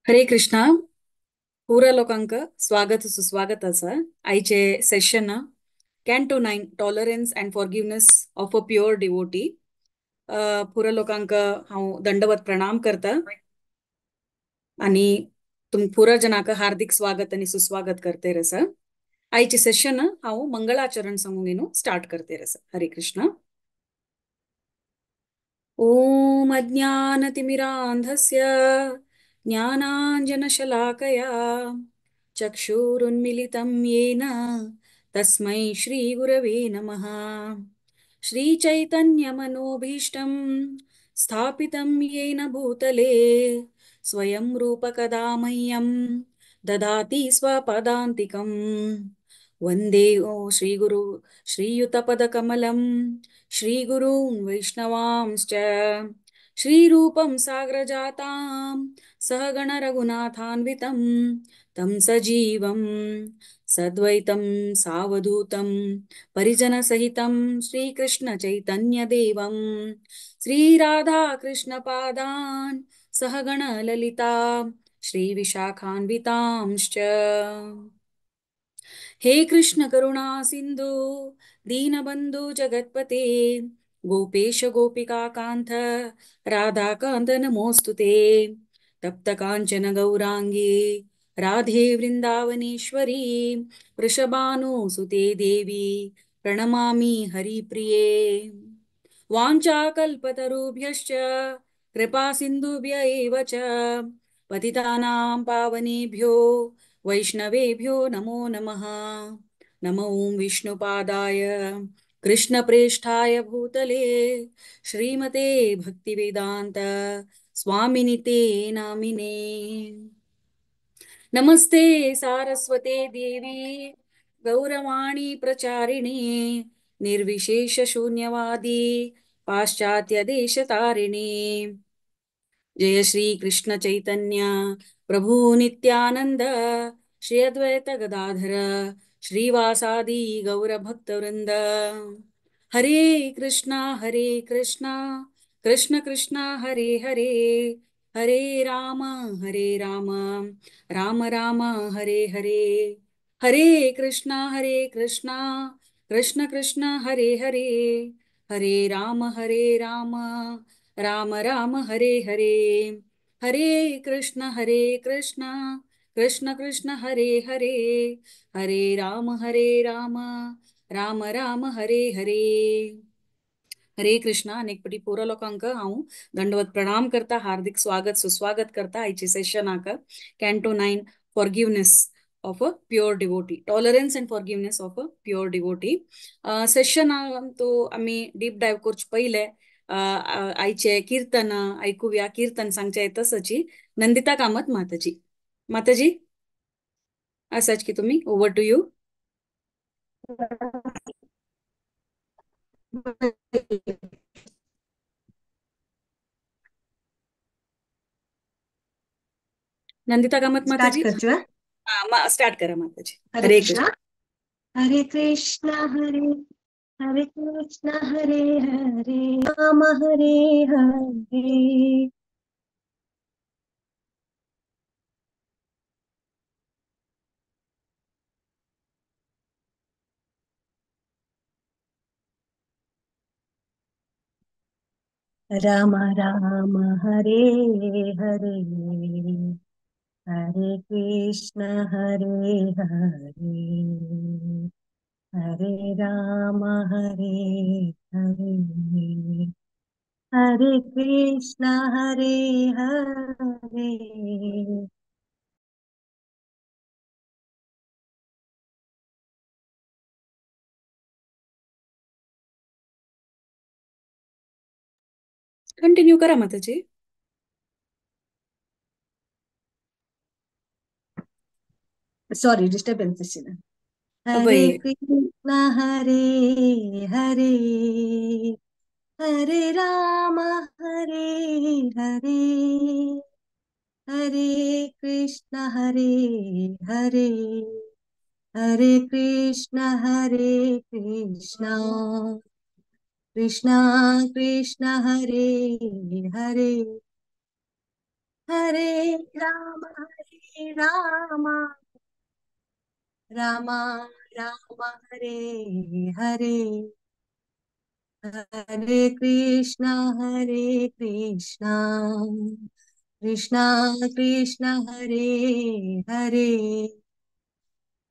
हरे कृष्णा. पुरा लोकांक स्वागत सुस्वागत आसा आयचे session canto 9 tolerance and forgiveness of a pure devotee. पुरा लोकांक हांव दंडवत प्रणाम करता आणि तुम पुरा जनाक हार्दिक स्वागत आणि सुस्वागत करते रस. आयचे सेशन हांव मंगळाचरण सांगून घेऊन स्टार्ट करते रस. हरे कृष्णा. ओम अज्ञानतिमिरान्धस्य ज्ञानाञ्जनशलाकया चक्षुरुन्मिलितं येन तस्मै श्रीगुरवे नमः. श्रीचैतन्यमनोभीष्टं स्थापितं येन भूतले स्वयं रूपकदा मह्यं ददाति स्वपदान्तिकं. वन्दे श्रीगुरु श्रीयुतपदकमलं श्रीगुरून् वैष्णवांश्च श्रीरूपं सागरजातां सहगण रघुनाथान्वितं तं सजीवं सद्वैतं सावधूतं परिजनसहितं श्रीकृष्णचैतन्यदेवं श्रीराधाकृष्णपादान् सहगण ललिता श्रीविशाखान्वितांश्च. हे कृष्ण करुणा सिंधु दीनबंधु जगत्पते गोपेश गोपिका कांत राधाकांत नमोस्तुते. तप्त कांचन गौरांगी राधे वृंदावनेश्वरी वृषभानुसुते देवी प्रणमामि हरिप्रिये. वाञ्छाकल्पतरुभ्यश्च कृपा सिन्धुभ्य एव च पतितानां पावनेभ्यो वैष्णवेभ्यो नमो नमः. नमो ॐ विष्णुपादाय कृष्णप्रेष्ठाय भूतले श्रीमते भक्तिवेदान्त स्वामिनिते नामिने. नमस्ते सारस्वते देवी गौरवाणी प्रचारिणे निर्विशेष शून्यवादी पाश्चात्य देशतारिणे. जय श्री कृष्ण चैतन्य प्रभु नित्यानंद श्री अद्वैत गदाधर श्रीवासादि गौरभक्तवृंद. हरे कृष्णा कृष्ण कृष्ण हरे हरे हरे राम राम राम हरे हरे. हरे कृष्णा कृष्ण कृष्ण हरे हरे हरे राम राम राम हरे हरे. हरे कृष्ण कृष्ण कृष्ण हरे हरे हरे राम राम राम हरे हरे. हरे कृष्णा. अनेक पटी पुरा लोकांक हांव दंडवत प्रणाम करता, हार्दिक स्वागत सुस्वागत करता आयचे सेशनाक canto 9 forgiveness of a pure devotee, tolerance and forgiveness of a pure devotee सेशनाक तो आमी डीप डायव करचे पयले आयचे कीर्तन ऐकूया. कीर्तन सांगचे येतसची नंदिता कामत माताजी. माताजी आसाच की तुम्ही, over to you. Nandita Kamat Mataji start करा माताजी. हरे कृष्ण हरे कृष्ण हरे हरे कृष्ण हरे हरे राम हरे हरे. राम राम हरे हरे हरे कृष्ण हरे हरे हरे राम हरे हरे हरे कृष्ण हरे हरे. कंटिन्यू करा माताजी. Sorry disturbance. हरे कृष्ण हरे हरे हरे राम हरे हरे हरे कृष्ण हरे हरे हरे कृष्ण कृष्ण कृष्ण हरे हरे. हरे राम हरे राम राम राम हरे हरे। हरे कृष्णा हरे कृष्णा कृष्णा कृष्णा हरे हरे।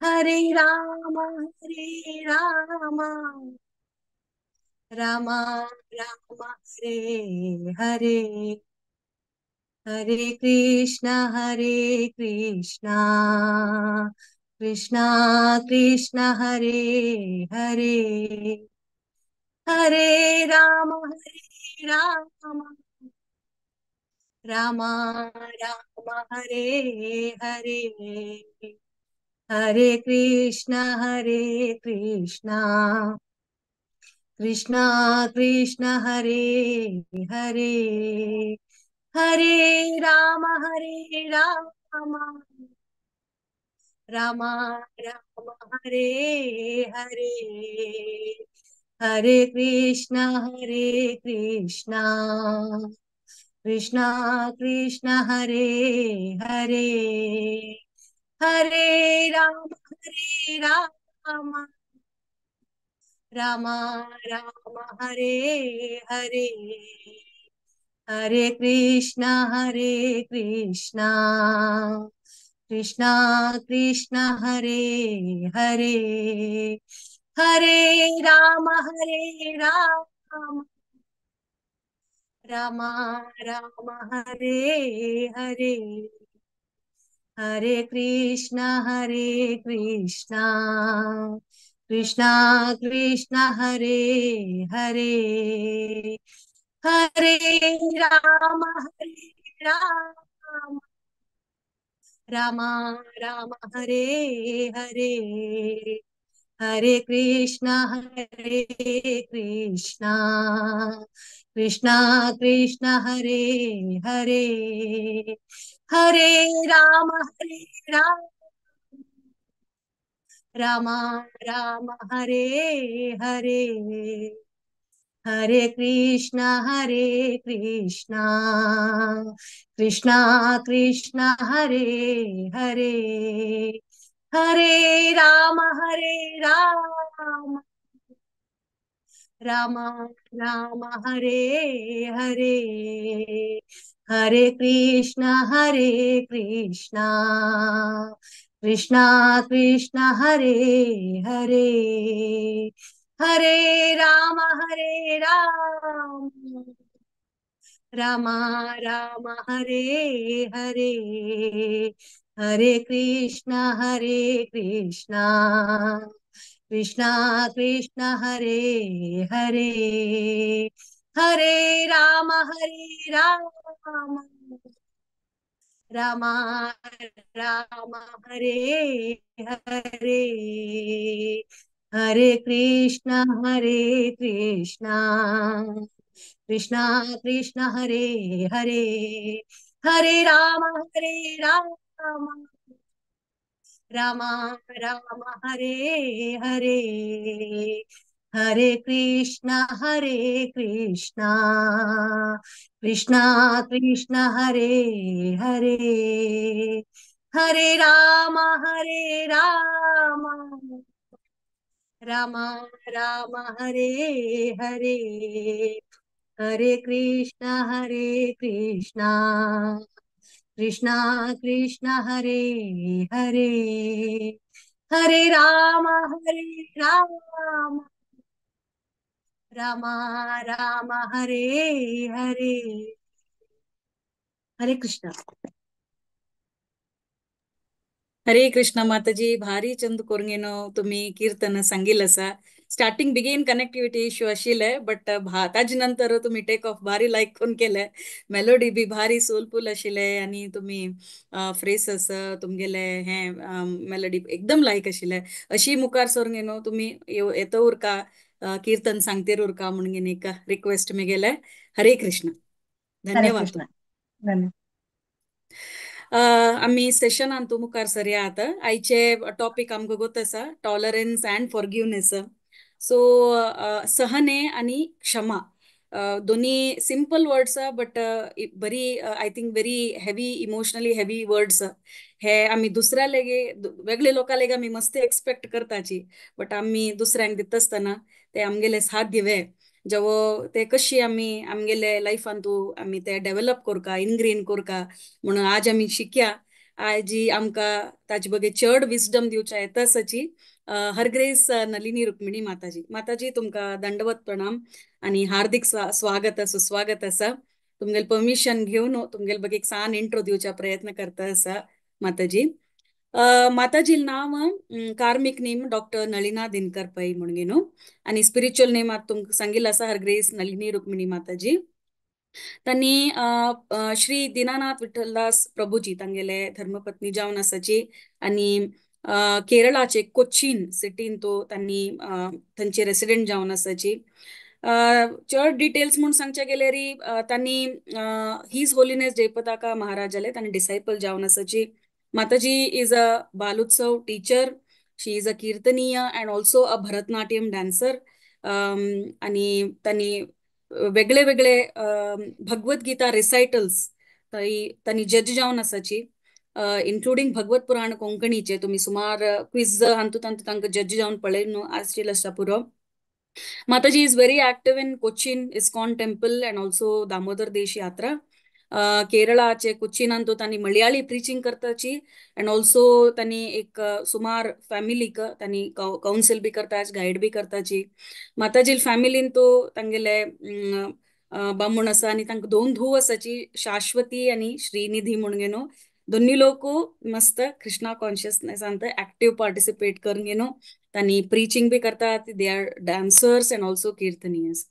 हरे राम हरे राम राम राम हरे हरे। हरे कृष्णा हरे कृष्णा कृष्णा कृष्णा हरे हरे। हरे राम हरे राम राम राम हरे हरे। हरे कृष्णा हरे कृष्णा कृष्णा कृष्णा हरे हरे। हरे राम हरे राम राम राम हरे हरे। हरे कृष्णा हरे कृष्णा कृष्णा कृष्णा हरे हरे। हरे राम हरे राम राम राम हरे हरे। हरे कृष्णा हरे कृष्णा कृष्णा कृष्णा हरे हरे। हरे राम हरे राम राम राम हरे हरे। हरे कृष्णा हरे कृष्णा कृष्णा कृष्णा हरे हरे। हरे राम हरे राम राम राम हरे हरे। हरे कृष्णा हरे कृष्णा कृष्णा कृष्णा हरे हरे। हरे राम हरे राम राम राम हरे हरे। हरे कृष्णा हरे कृष्णा कृष्णा कृष्णा हरे हरे। हरे राम हरे राम राम राम हरे हरे। हरे कृष्णा हरे कृष्णा कृष्णा कृष्णा हरे हरे। हरे राम हरे राम राम राम हरे हरे। हरे कृष्णा हरे कृष्णा कृष्णा कृष्णा हरे हरे। हरे राम हरे राम राम राम हरे हरे। हरे कृष्णा हरे कृष्णा कृष्णा कृष्णा हरे हरे। हरे राम हरे राम राम राम हरे हरे। हरे कृष्णा हरे कृष्णा कृष्णा कृष्णा हरे हरे। हरे राम हरे राम राम राम हरे हरे। हरे कृष्णा हरे कृष्णा कृष्णा कृष्णा हरे हरे। हरे राम हरे राम राम राम हरे हरे। हरे कृष्णा। हरे कृष्णा माताजी, भारी चंद कोरंगेनो तुम्ही कीर्तन सांगिल असा। स्टार्टिंग बिगेन कनेक्टिव्हिटी इश्यू आशिल्ले बट ताजे नंतर तुम्ही टेक ऑफ भारी लायक करून केले। मेलोडी बी भारी सोलफूल आशिल्ले आनी तुम्ही फ्रेस आसा तुमगेले हे मेलोडी एकदम लायक आशिल्ले। अशी मुखार सरून न्हू तुम्ही येतो उरका कीर्तन सांगतेर उरका म्हणून एक रिक्वेस्ट मी गेले। हरे कृष्ण, हरे धन्यवाद। कृष्ण, धन्यवाद। आमी सेशनान तूं मुखार सरया आतां। आयचे टॉपीक आमकां गोत आसा टॉलरन्स अँड फॉरगिवनेस। सो सहने आनी क्षमा दोन्ही सिंपल वर्ड्स बट बरी I think very heavy emotionally heavy words हे आमी दुसऱ्या लेगे वेगळे लोकां लेगे आमी मस्त एक्सपेक्ट करताची बट आमी दुसऱ्यांक दिता आसतना ते आमगेले साध्य वे जेवो ते कशी आमी आमगेले लायफांतू आमी ते डेव्हलप करका इनग्रेन करका म्हणून आज आमी शिकया. आजी आमकां ताजे बगे चड विजडम दिवच्या येता सची हरग्रेस नलिनी रुक्मिणी माताजी. माताजी तुमकां दंडवत प्रणाम आणि हार्दिक स्वागत सुस्वागत आसा. तुमगेले परमिशन घेवन तुमगेले बगे एक सान इंट्रो दिवचा प्रयत्न करता आसा माताजी. माताजी नांव कार्मिक नेम डॉक्टर नलिना दिनकर पै म्हणून न्हू आनी स्पिरिच्युअल नेम आतां तुमकां सांगिल्लो आसा हरग्रेस नलिनी रुक्मिणी माताजी. त्यांनी श्री दीनानाथ विठ्ठलदास प्रभुजी तांगेले धर्मपत्नी जावन आसाची आनी केरळाचे कोचीन सिटीन तो त्यांनी थंयचे रेसिडेंट जावन आसाची. चड डिटेल्स म्हूण सांगचे गेल्यार त्यांनी his holiness Jayapataka महाराजाले तांणी डिसायपल जावन आसाची. Mataji is a Balotsav teacher, she is a kirtaniya and also a Bharatanatyam dancer. आनी त्यांनी वेगळे वेगळे भगवद्गीता रिसायटल्स तांणी जज जावन आसाची इन्क्लुडींग भगवत पुराण कोंकणीचे तुमी सुमार क्विज हातूंत तांकां तांकां जज जावन पळय न्हू आसचेल आसता पुरो. Mataji is very active in Cochin ISKCON temple and also Damodar Desh Yatra. केरळाचे कोचीनांतू तांणी मलयाळी प्रिचींग करताची अँड ऑल्सो तांणी एक सुमार फॅमिलीक तांणी कावन्सिल बी करता गायड बी करताची. माताजी फॅमिलीन तो तांगेले बामूण आसा आनी तांकां दोन धूव आसाची शाश्वती आनी श्रीनिधी म्हणून न्हू. दोन्ही लोक मस्त कृष्णा कॉन्शियसनेसांत ऍक्टिव्ह पार्टिसिपेट करून न्हू तांणी प्रिचींग बी करतात. They are dancers and also kirtaniyas.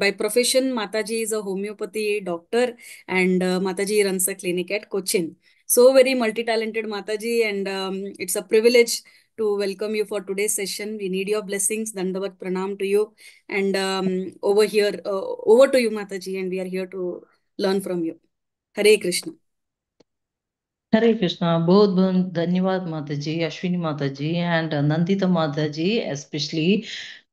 By profession Mataji is a homeopathy doctor and Mataji runs a clinic at Cochin. So very multi talented Mataji and it's a privilege to welcome you for today's session. We need your blessings. Dandavat pranam to you and over here, over to you Mataji, and we are here to learn from you. Hare Krishna. Hare Krishna. बहुत बहुत धन्यवाद Mataji, Ashwini Mataji and Nandita Mataji, especially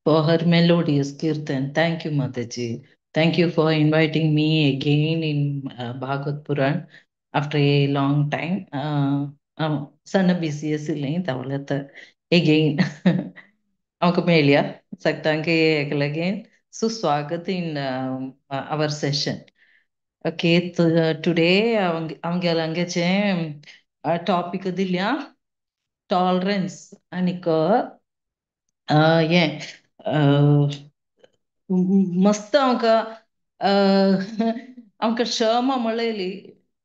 for her melodious kirtan. Thank you Mataji. Thank you for inviting me again in Bhagavad Puran after a long time. ಸಣ್ಣ ಬಿಸಿ ಇಲ್ಲ ತವಲತ್ತ again ಅವಕ ಮೇಲಿಯ ಸಕ್ತಾಂಕೆ again ಸುಸ್ವಾಗತ in our session. Okay, today அவங்க அங்கச்சே topic ದಿಲ್ಯಾ tolerance ಅನಿಕ ಏನ್ ಮಸ್ತ್ ಅವಂಕ ಅವಂಕ ಕ್ಷಮ ಮಳೆಯಲ್ಲಿ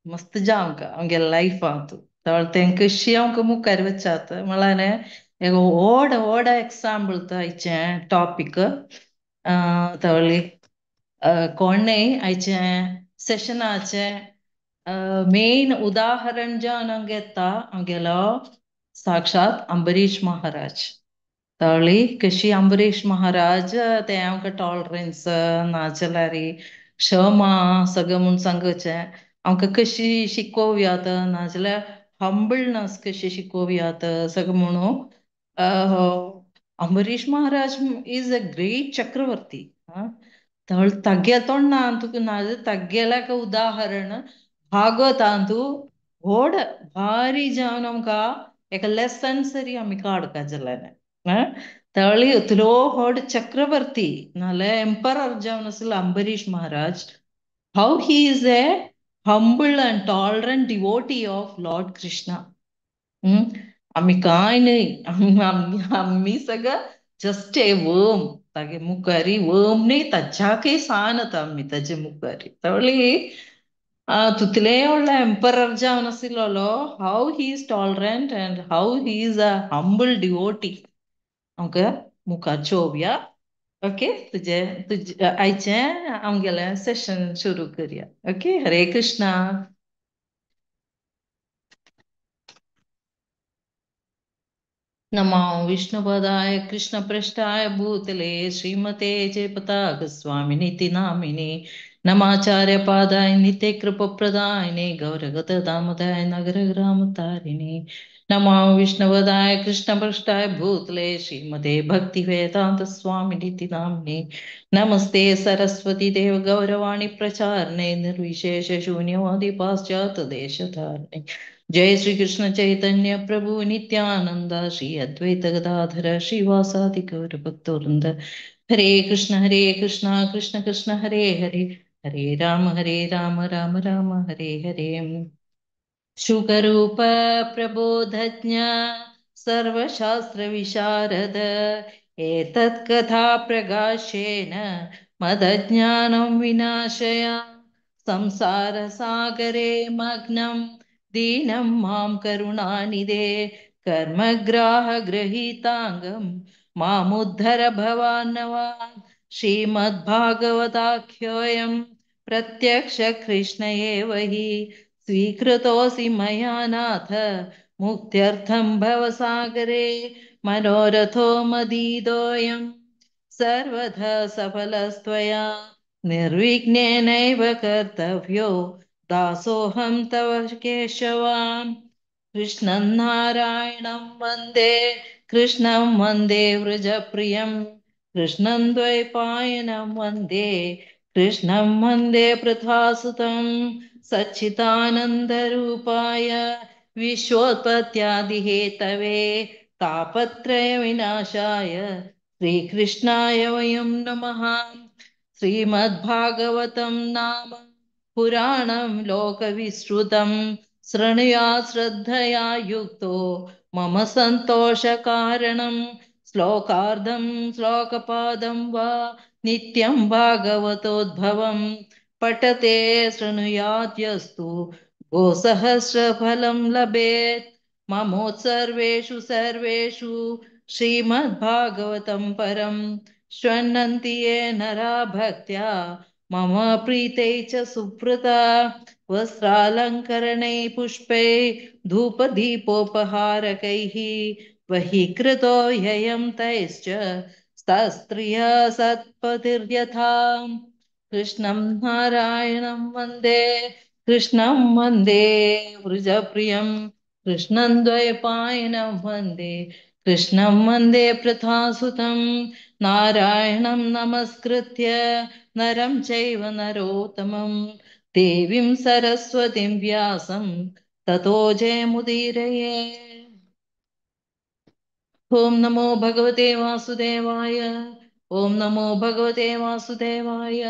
ಮಸ್ತ್ ಜಾ ಅವಂಕ ಅವಂಗೆ ಲೈಫ್ ಆತು ತವಳ ಖುಷಿ ಅವಂಕ ಮುಕ್ಕಾರಿ ವಚ್ಚಾತ ಮಳನೆ ಈಗ ಓಡ ಓಡ ಎಕ್ಸಾಂಪಲ್ ಐಚೆ ಟಾಪಿಕ್ ತವಳಿ कोणे आयचे सेशनाचे मेन उदाहरण जावन हांव घेता हांगेलो साक्षात अंबरीश महाराज. तळी कशी अंबरीश महाराज ते आमकां टॉलरन्स नाजाल्यार क्षमा सगळें म्हूण सांगचें आमकां कशी शिकोवयात नाजाल्यार हंबलनस कशी शिकोवयात सगळें म्हणून. Ambarish Maharaj is a great chakravarti. ತಗ್ಗೆ ತೊಣ್ಣ ಅಂತೂ ನಾಜ ತಗ್ಗೆಲಕ ಉದಾಹರಣ ಭಾಗವತ ಅಂತೂ ಓಡ ಭಾರಿ ಜಾವ ನಮ್ಕ ಏಕ ಲೆಸನ್ ಸರಿ ಆಮಿ ಕಾಡ್ಕ ಜಲನೆ ತಳಿ ತುಲೋ ಹೋಡ್ ಚಕ್ರವರ್ತಿ ನಾಲೆ emperor ಜಾವನಸಲ Ambarish Maharaj, how he is a humble and tolerant devotee of Lord Krishna. आमी कांय न्हय, आमी सगळं जस्ट ए वर्म तागे मुखारी वर्म न्ही ताच्याकय सान आमी ताजे मुखारी. तवळी तुतले व्हडलो एम्परर जावन आशिल्लो how he is tolerant and how he is a humble devotee आमकां मुखार चोवया. ओके, तुजे तुजे आयचें आमगेलें सेशन सुरू करया. ओके, हरे कृष्णा. नमो विष्णुपदाय कृष्णपृष्ठाय भूतले श्रीमते जयपताक स्वामिनिति नामिने. नमाचार्य पादाय नित्य कृपप्रदायिने गौरगत दामोदराय नगर ग्रामतारिणे नमो विष्णुवदाय कृष्णपृष्ठाय भूतले श्रीमते भक्ति वेदांत स्वामिनिति नाम्ने। नमस्ते सरस्वती देव गौरवाणी प्रचारणे निर्विशेष शून्यवादी पाश्चात्य देशधारणे। जय श्री कृष्ण चैतन्य प्रभु नित्यानंद श्री अद्वैत गदाधर श्रीवासादि गौर भक्तवृंद। हरे कृष्ण कृष्ण कृष्ण हरे हरे, हरे राम राम राम हरे हरे। शुकरूप प्रबोधज्ञ सर्वशास्त्र विशारद एतत् कथा प्रकाशेन मदज्ञानं विनाशय। संसार सागरे मग्नं दीनं मां करुणानिधे कर्मग्राह गृहीतांगं मामुद्धर भवान्नवान्। श्रीमद्भागवताख्योऽयं प्रत्यक्ष कृष्ण एव हि स्वीकृतोऽसि मया नाथ मुक्त्यर्थं भवसागरे। मनोरथो मदीदोऽयं सर्वथा सफलस्त्वया निर्विघ्नेनैव कर्तव्यो दासोऽहं तव केशवां। कृष्णं नारायणं वन्दे कृष्णं वन्दे व्रजप्रियं कृष्णं द्वैपायनं वन्दे कृष्णं वन्दे पृथासुतं। सच्चिदानन्दरूपाय विश्वोत्पत्त्यादिहेतवे तापत्रयविनाशाय श्रीकृष्णाय वयं नमः। श्रीमद्भागवतं नाम पुराणं लोकविश्रुतं शृणुयात् श्रद्धया युक्तो मम सन्तोषकारणं। श्लोकार्धं श्लोकपादं वा नित्यं भागवतोद्भवं पठते शृणुयात् यस्तु गोसहस्रफलं लभेत्। ममोत्सर्वेषु सर्वेषु श्रीमद्भागवतं परं श्वन्नन्ति ये नरा भक्त्या मम प्रीतै च सुव्रता। वस्त्रालङ्करणैः पुष्पैः धूपदीपोपहारकैः बहिकृतो ह्ययं तैश्च स्त्रिया सत्पतिर्यथा। कृष्णं नारायणं वन्दे कृष्णं वन्दे वृजप्रियं कृष्णं द्वैपायनं वन्दे कृष्णं वन्दे पृथासुतं। नारायणं नमस्कृत्य नरं चैव नरोत्तमं देवीं सरस्वतीं व्यासं ततो जयमुदीरये। ॐ नमो भगवते वासुदेवाय। ॐ नमो भगवते वासुदेवाय।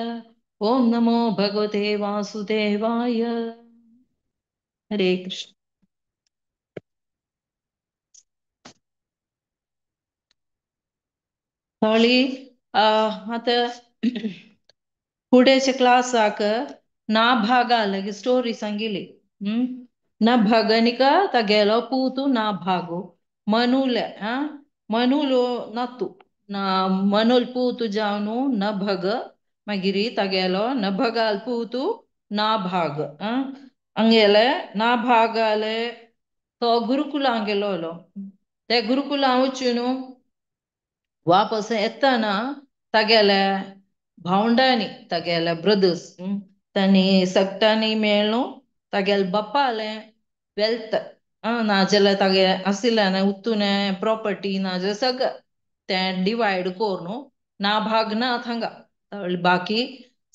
ॐ नमो भगवते वासुदेवाय। हरे कृष्ण। थोडी आतां फुडेच्या क्लासाक ना भागा लगी स्टोरी सांगिली। ना भगनिका तागेलो पूतु ना भागो मनुले मनुलो नत्तु ना मनुल पूतु जावनु न भग मागीर तागेलो न भगाल पूतु ना भाग अंगेले ना भागाले तो गुरुकुलां गेलोलो ते गुरुकुलां वचून वापस येतना तागेले भावंडांनी तागेले ब्रदर्स तांणी सगटांनी मेळ्ळो तागेले बापाले वेल्थ नाजाल्यार तागे आशिल्लें उत्तुने प्रॉपर्टी नाजाल्यार सगळें तें डिवायड करून ना भाग ना थांगा बाकी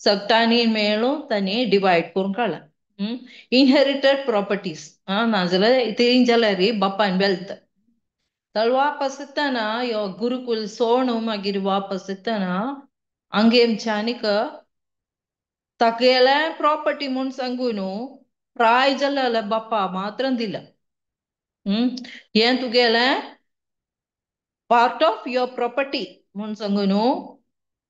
सगटांनी मेळ्ळो तांणी डिवायड करून काडला। इनहेरिटेड प्रॉपर्टीज नाजाल्यार इतली जाल्यार बापान वेल्थ तळ वापस येतना यो गुरुकुल सोणू मागीर वापस येतना अंगेमच्यानीक तागेले प्रॉपर्टी म्हूण सांगू न्हू प्राय जाल्यार बाप्पा मात्र दिला। हें तुगेलें पार्ट ऑफ your property म्हूण सांगू न्हू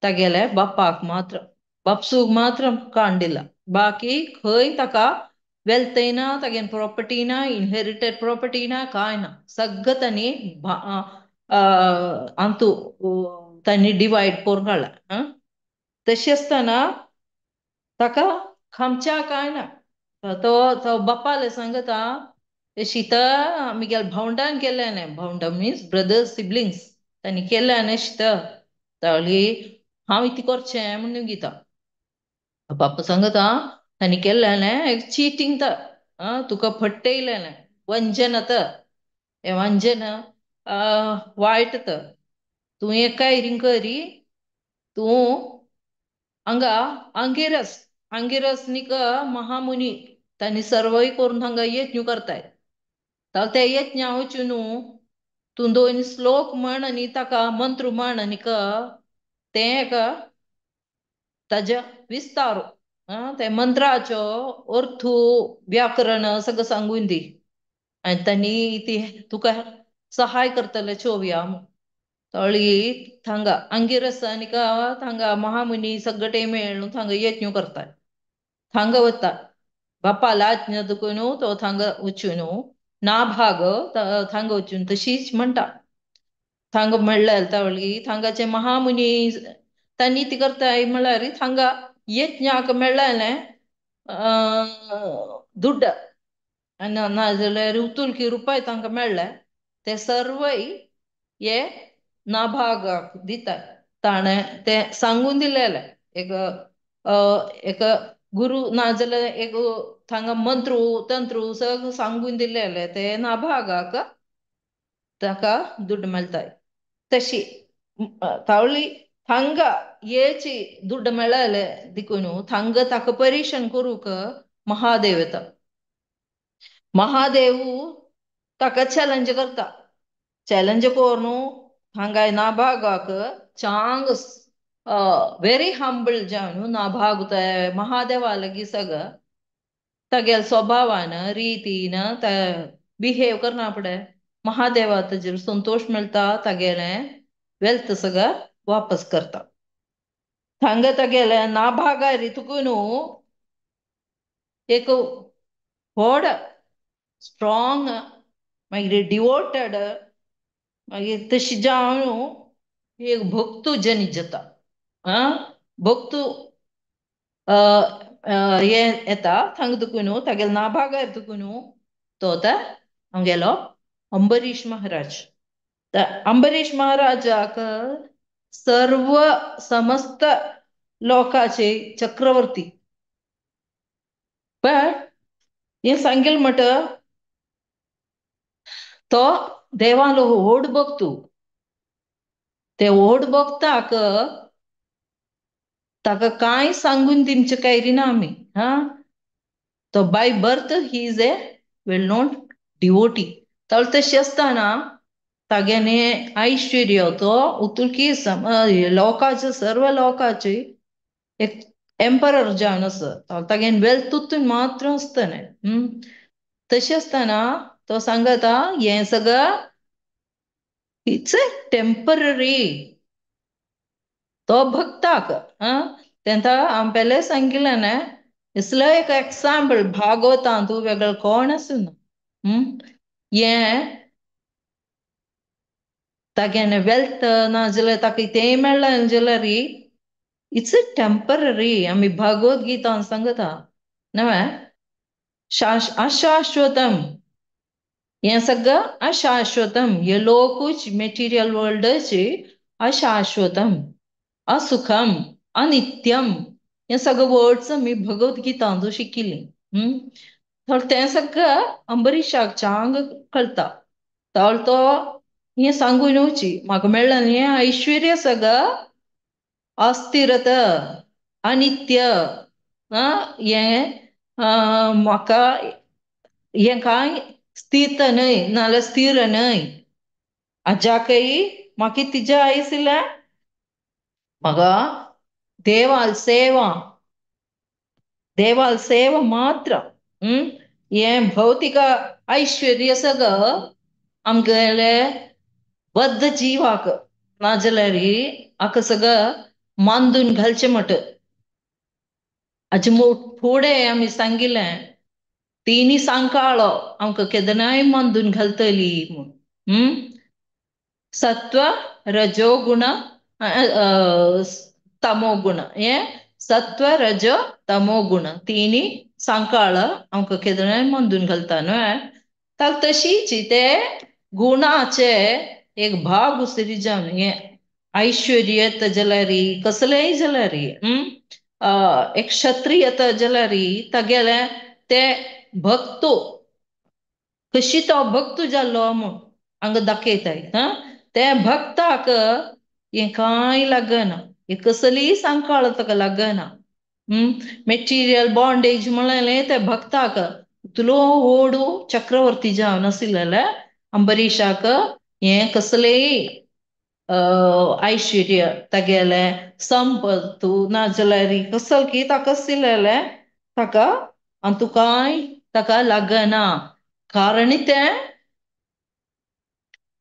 तागेले बाप्पाक मात्र बापसूक मात्र काण दिला। बाकी खंय ताका वेल्थय ना तागेली प्रॉपर्टी ना इनहेरिटेड प्रॉपर्टी ना कांय ना सगळें तांणी अंतू तांणी डिवायड करून काडला। तशें आसतना ताका खामच्या कांय ना तो तो बापाले सांगता शीत आमगेल्या भावंडान केलें न्ही भावंडां मिन्स ब्रदर्स सिबलिंग्स तांणी केलें न्ही शीत तावली हांव इतलें करचें म्हणून दिता। बाप्पा सांगता तांणी केल्लें एक चिटींग तर तुका फटयलें वंजन तर हें वंजन वायट तर तूं एक कांय करी तूं हांगा अंगिरस अंगिरस न्ही महामुनी तांणी सर्वय करून हांगा यज्ञ करताय तर ते यज्ञ वचून तूं दोन श्लोक म्हण आनी ताका मंत्र म्हण आनी तें एक ताज्या विस्तार ते मंत्राचो अर्थ व्याकरण सगळं सांगून दी आनी तांणी ती तुका सहाय करतले चोवया तळी थांगा अंगिरस आनी थांगा महामुनी सगळे मेळून थांगा यज्ञ करताय थांगा वता बाप्पा आज्ञा दुखून तो थांगा वचून नाभाग थांगा वचून तशीच म्हणटा थांगा म्हणल्यार तवळी थांगाचे महामुनी तांणी ती करताय म्हणल्यार थांगा यज्ञाक मेळ्ळें दुड्ड आनी नाजाल्यार उतुलकी रुपय तांकां मेळ्ळे ते सर्वय हे नाभागाक दितात ताणें तें सांगून दिलेलें एक एक गुरु नाजाल्यार एक थांगा मंत्र तंत्र सगळें सांगून दिलेलें ते नाभागाक ताका दुड्ड मेळटाय तशी तावळी थांगा येची दुड्ड मेळ्ळें देखून थांगा ताका परेशान करूंक महादेव येता. महादेव ताका चॅलेंज करता. चॅलेंज करून हांगा नाभागाक चांग वेरी हंबल जावन नाभाग महादेवा लागीं सगळं तागेल्या स्वभावान रितीन बिहेव करना पडे महादेवा ताजेर संतोश मेळटा तागेलें वेल्थ सगळं वापस करता. थांगा तागेलें नाभागार तुकून एक व्हड स्ट्रॉंग मागीर डिवोटेड मागीर तशी जावन एक भक्त जनीत जाता. भक्त हे येता थांगा तुकून तागेले नाभागार तुकून तो आतां आमगेलो अंबरीश महाराज. अंबरीश महाराजाक सर्व समस्त लोकाचे चक्रवर्ती पण हें सांगेल म्हट तो देवालो व्हड भक्तू. ते व्हड भक्ताक ताका कांय सांगून दिवचें कांय ना आमी. हा तो by birth he is a well known devotee. तर तशें आसतना तागेले ऐश्वर्य तो उतुलकी लोकाचे सर्व लोकाचे एक एम्परर जावन आसा. तागेले वेल्थ मात्र आसतलें. तशें आसतना तो सांगता हें सगळं it's a temporary. तो भक्ताक तेंका हांवें पयलें सांगिल्लें न्हय इसलो एक एग्जाम्पल भागवतांत वेगळो कोण आसना. हें तागेलें वेल्थ नाजाल्यार ताका तें मेळ्ळें जाल्यार it's a temporary. आमी भागवत गीतान सांगता न्हय अशाश्वतम हें सगळं अशाश्वतम. हे लोकूच मेटिरियल वर्ल्डाची अशाश्वतम असुखम अनित्यम हे सगळं वर्ड्स आमी भगवत गीतांत शिकिल्लीं. तर तें सगळं अंबरीशाक चांग कळटा. तर तो हें सांगून येवची म्हाका मेळ्ळें हें ऐश्वर्य सगळं अस्थिरता अनित्य हें म्हाका हें कांय स्थित न्हय नाजाल्यार स्थिर न्हय. हाज्याकय म्हाका तिज्या आयिल्लें म्हाका देवाल सेवा देवाल सेवा मात्र. हें भौतिक ऐश्वर्य सगळं आमगेले बद्ध जिवाक नाजाल्यार हाका सगळं मांदून घालचें म्हट. हाजे फुडें आमी सांगिल्लें तिनी सांकाळो आमकां केन्नाय मांदून घालतली म्हूण. सत्व रजो गुण तमो गुण हें सत्व रजो तमो गुण तिनी सांकाळ आमकां केन्नाय मांदून घालता न्हय. तर तशीच ते गुणाचे एक भाग उसरी जावन हें ऐश्वर्य जाल्यार कसलेंय जाल्यार एक क्षत्रिय जाल्यार तागेले ते भक्तू कशी तो भक्त जाल्लो म्हूण हांगा दाखयताय. हा, ते भक्ताक हें कांय लागना, हें कसलीय सांकळ ताका लागना. मेटिरियल बॉन्डेज म्हणलें ते भक्ताक तुलो ओडू चक्रवर्ती जावन आशिल्ले अंबरीशाक हें कसलेय ऐश्वर्य तागेले संपत्तू नाजाल्यार कसल की ताका आशिल्लें ताका आनी कांय ताका लागना. कारण तें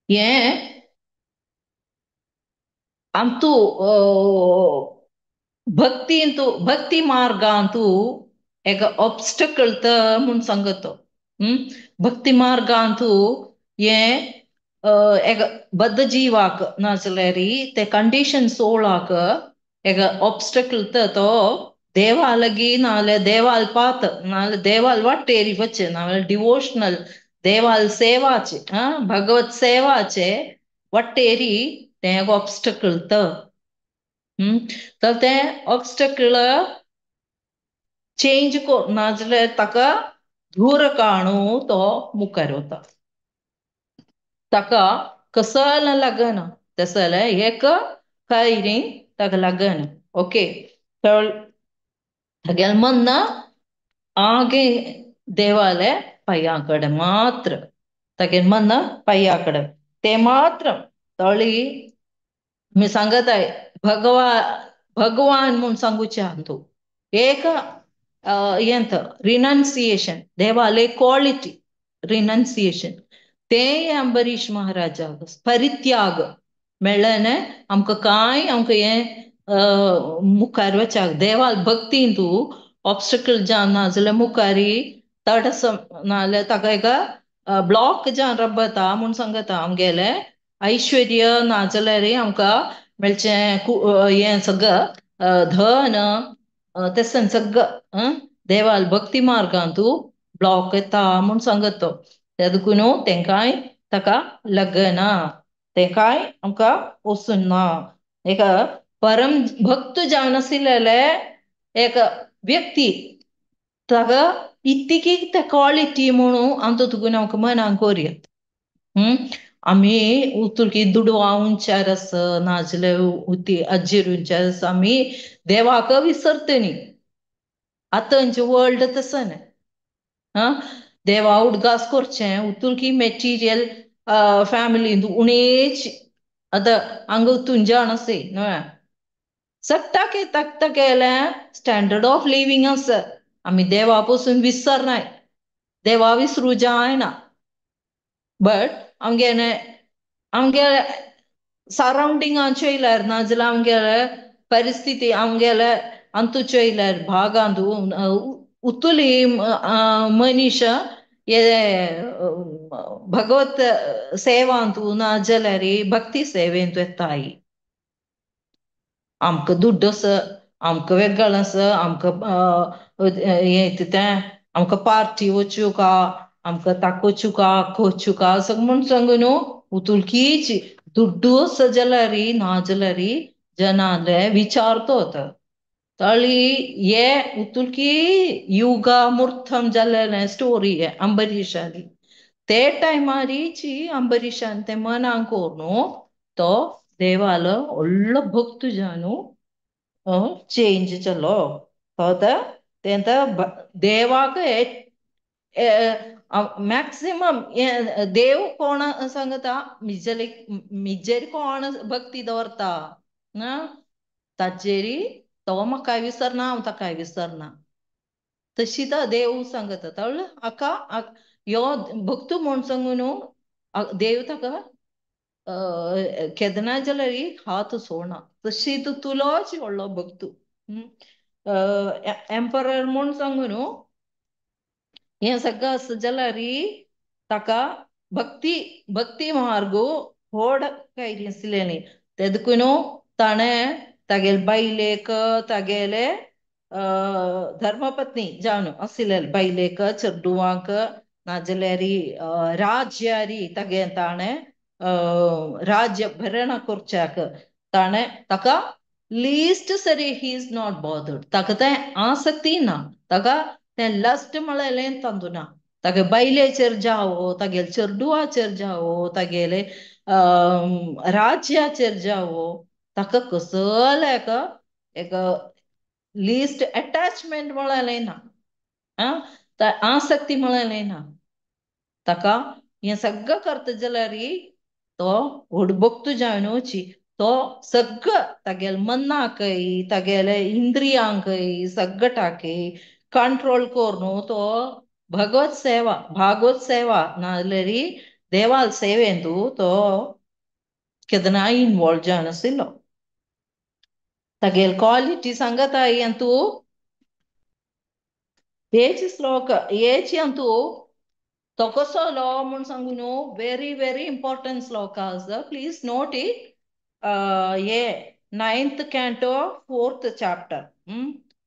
हें अंतू भक्तींतू भक्ती मार्गांतू एक ऑब्स्टकल त म्हूण सांगतो. भक्ती मार्गांतू हें एक बद्ध जीवाक नाजाल्यार ते कंडिशन सोळाक एक ऑब्स्टकल त तो देवा लागीं नाजाल्यार देवाल पात नाजाल्यार देवाल वाटेर वचचे नाजाल्यार डिवोशनल देवाल सेवाचे भगवत सेवाचे वाटेरी तें एक ऑब्स्टकल त. तर तें ऑब्स्टकल चेंज नाजाल्यार ताका दूर काणू तो मुखार वता, ताका कसल लागना, तशें जाल्यार एक कांय न्ही ताका लागना. ओके, तर तागेलें मन आगे देवाले पांयां कडेन मात्र, तागेलें मन पांयां कडेन ते मात्र. तळी मी सांगताय भगवान म्हूण सांगूचें आहा तूं एक हें रिनन्सिएशन देवाले क्वॉलिटी रिनन्सिएशन तें अंबरीश महाराजाक परित्याग मेळ्ळें आमकां कांय आमकां हें मुखार वचाक देवाल भक्तीन तूं ऑब्स्टकल जावन नाजाल्यार मुखारी तडस नाजाल्यार ताका एका ब्लॉक जावन रब्बता म्हूण सांगता. आमगेलें ऐश्वर्य नाजाल्यार आमकां मेळचें हें सगळं धन तशें सगळं देवाल भक्ती मार्गान तूं ब्लॉक येता म्हूण सांगत तो. ते देखून तेंकांय ताका लागना, तेंकांय आमकां वचून ना. एक परम भक्त जावन आशिल्ले एक व्यक्ती ताका इतकी ते क्वॉलिटी म्हणून आमचो तुगून आमकां मनाक कोरया. आमी उतुरकी दुडवा उंचार आस नाजाल्यार उती अज्जीर उंचार आस आमी देवाक विसरतनी. आतांचें वर्ल्ड तशें न्हय. हा, देवा उडगास करचें उतुरकी मेटिरियल फॅमिली उणेच आतां हांगा तुंजाण आसे न्हय सट्टाके तक्त केलें स्टँडर्ड ऑफ लिवींग आसा. आमी देवा पसून विसरनाय, देवा विसरू जायना. बट आमगेले आमगेले सरावंडिंगान चोयल्यार नाजाल्यार आमगेले परिस्थिती आमगेले अंतू चोयल्यार भागांत उतुली मनीश हे भगवत सेवांतू नाजाल्यार भक्ती सेवेंतू येताय. आमकां दुड्ड आसा, आमकां वेगळ आसा, आमकां हें तें आमकां पार्टी वचूका, आमकां ताकोचुका कोचुका सगळें म्हूण सांगू न्हू उतुलकीच दुड्डू आसा जाल्यार नाजाल्यार जनाले विचारतो आतां. तळी हे उतुलकी युगा मुर्थम जाल्लें स्टोरी अंबरीशाली ते टायमारीची अंबरीशान ते मनाक कोरून तो देवालो व्हडलो भक्त जावन चेंज जालो. तो आतां तें देवाक मॅक्सिमम देव कोण सांगता मिजेली मिजेर कोण भक्ती दवरता ना ताचेरी तो म्हाकाय विसरना हांव ताकाय विसरना. तशी तो देव सांगता. तळ हाका यो भक्त म्हूण सांगू न्हू देव ताका केदना जाल्यार हात सोडना. तशी तूं तुलोच व्हडलो भक्त एम्परर म्हूण सांगू न्हू हें सगळें आसा जाल्यार ताका भक्ती भक्ती मार्ग व्हड कांय आसलें न्ही. ते देखून ताणें तागेले बायलेक तागेले धर्मपत्नी जावन आशिल्ले बायलेक चेडवांक नाजाल्यार राज्यारी तागे ताणें राज्य भरण करच्याक ताणें ताका लीस्ट सरी he is not bothered. ताका तें आसक्ती ना, ताका तें लस्ट म्हळ्ळें तांतू ना. तागे बायलेचेर जावो, तागेले चेडवाचेर जावो, तागेले राज्याचेर जावो, ताका कसलें एक एक लीस्ट अटॅचमेंट म्हळ्ळें ना, आं आसक्ती म्हळ्ळें ना. ताका हें सगळें करता जाल्यार तो व्हड भक्त जावन वची, तो सगळं तागेले मनाकय तागेले इंद्रियांकय सगळ्याकय कंट्रोल करून तो भगवत सेवा, भागवत सेवा नाजाल्यार देवाल सेवेंतू तो केन्नाय इनवॉल्व जावन आशिल्लो. तागेले क्वालिटी सांगता अंतू हेच श्लोक हेच अंतू तो कसो लो म्हूण सांगू न्हू, व्हेरी व्हेरी इम्पॉर्टंट श्लोक आसा, प्लीज नोट it. हे 9th canto 4th chapter,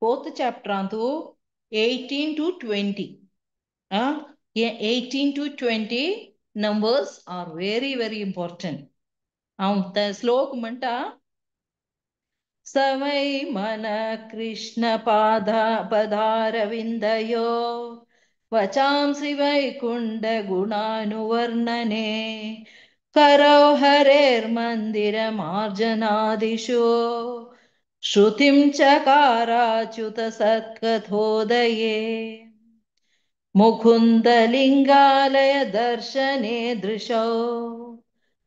4th चॅप्टरांतू 18 to 20, hey 18 to 20 numbers are very very important. हांव ते श्लोक म्हणटा, सवै मन कृष्ण पदारविन्दयो वचांसि वैकुण्ठ गुणानुवर्णने करौ हरेर्मन्दिरमार्जनादिषु श्रुतिं चकाराच्युत सत्कथोदये मुकुन्दलिङ्गालय दर्शने दृशौ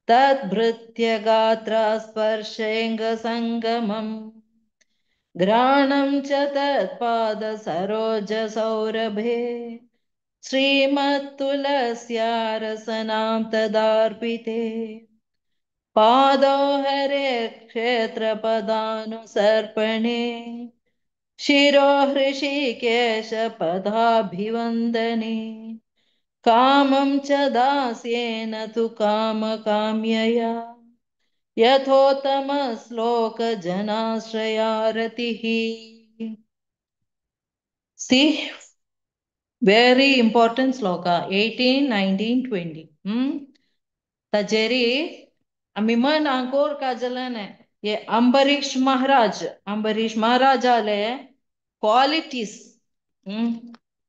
तद्भृत्य गात्रा स्पर्शेऽङ्गसङ्गमम् घ्राणं च तत्पाद सरोज सौरभे श्रीमत्तुलस्या रसनां तदार्पिते पादौ हरे क्षेत्रपदानुसर्पणे शिरो हृषीकेश पदाभिवन्दने कामं च दास्येन तु कामकाम्यया यथोत्तम श्लोक जनाश्रयारतिः. See, very important shloka 18, 19, 20. ताजेरी आमी मन आंकोर काजलन हे अंबरीश महाराज, अंबरीश महाराजाले क्वालिटीज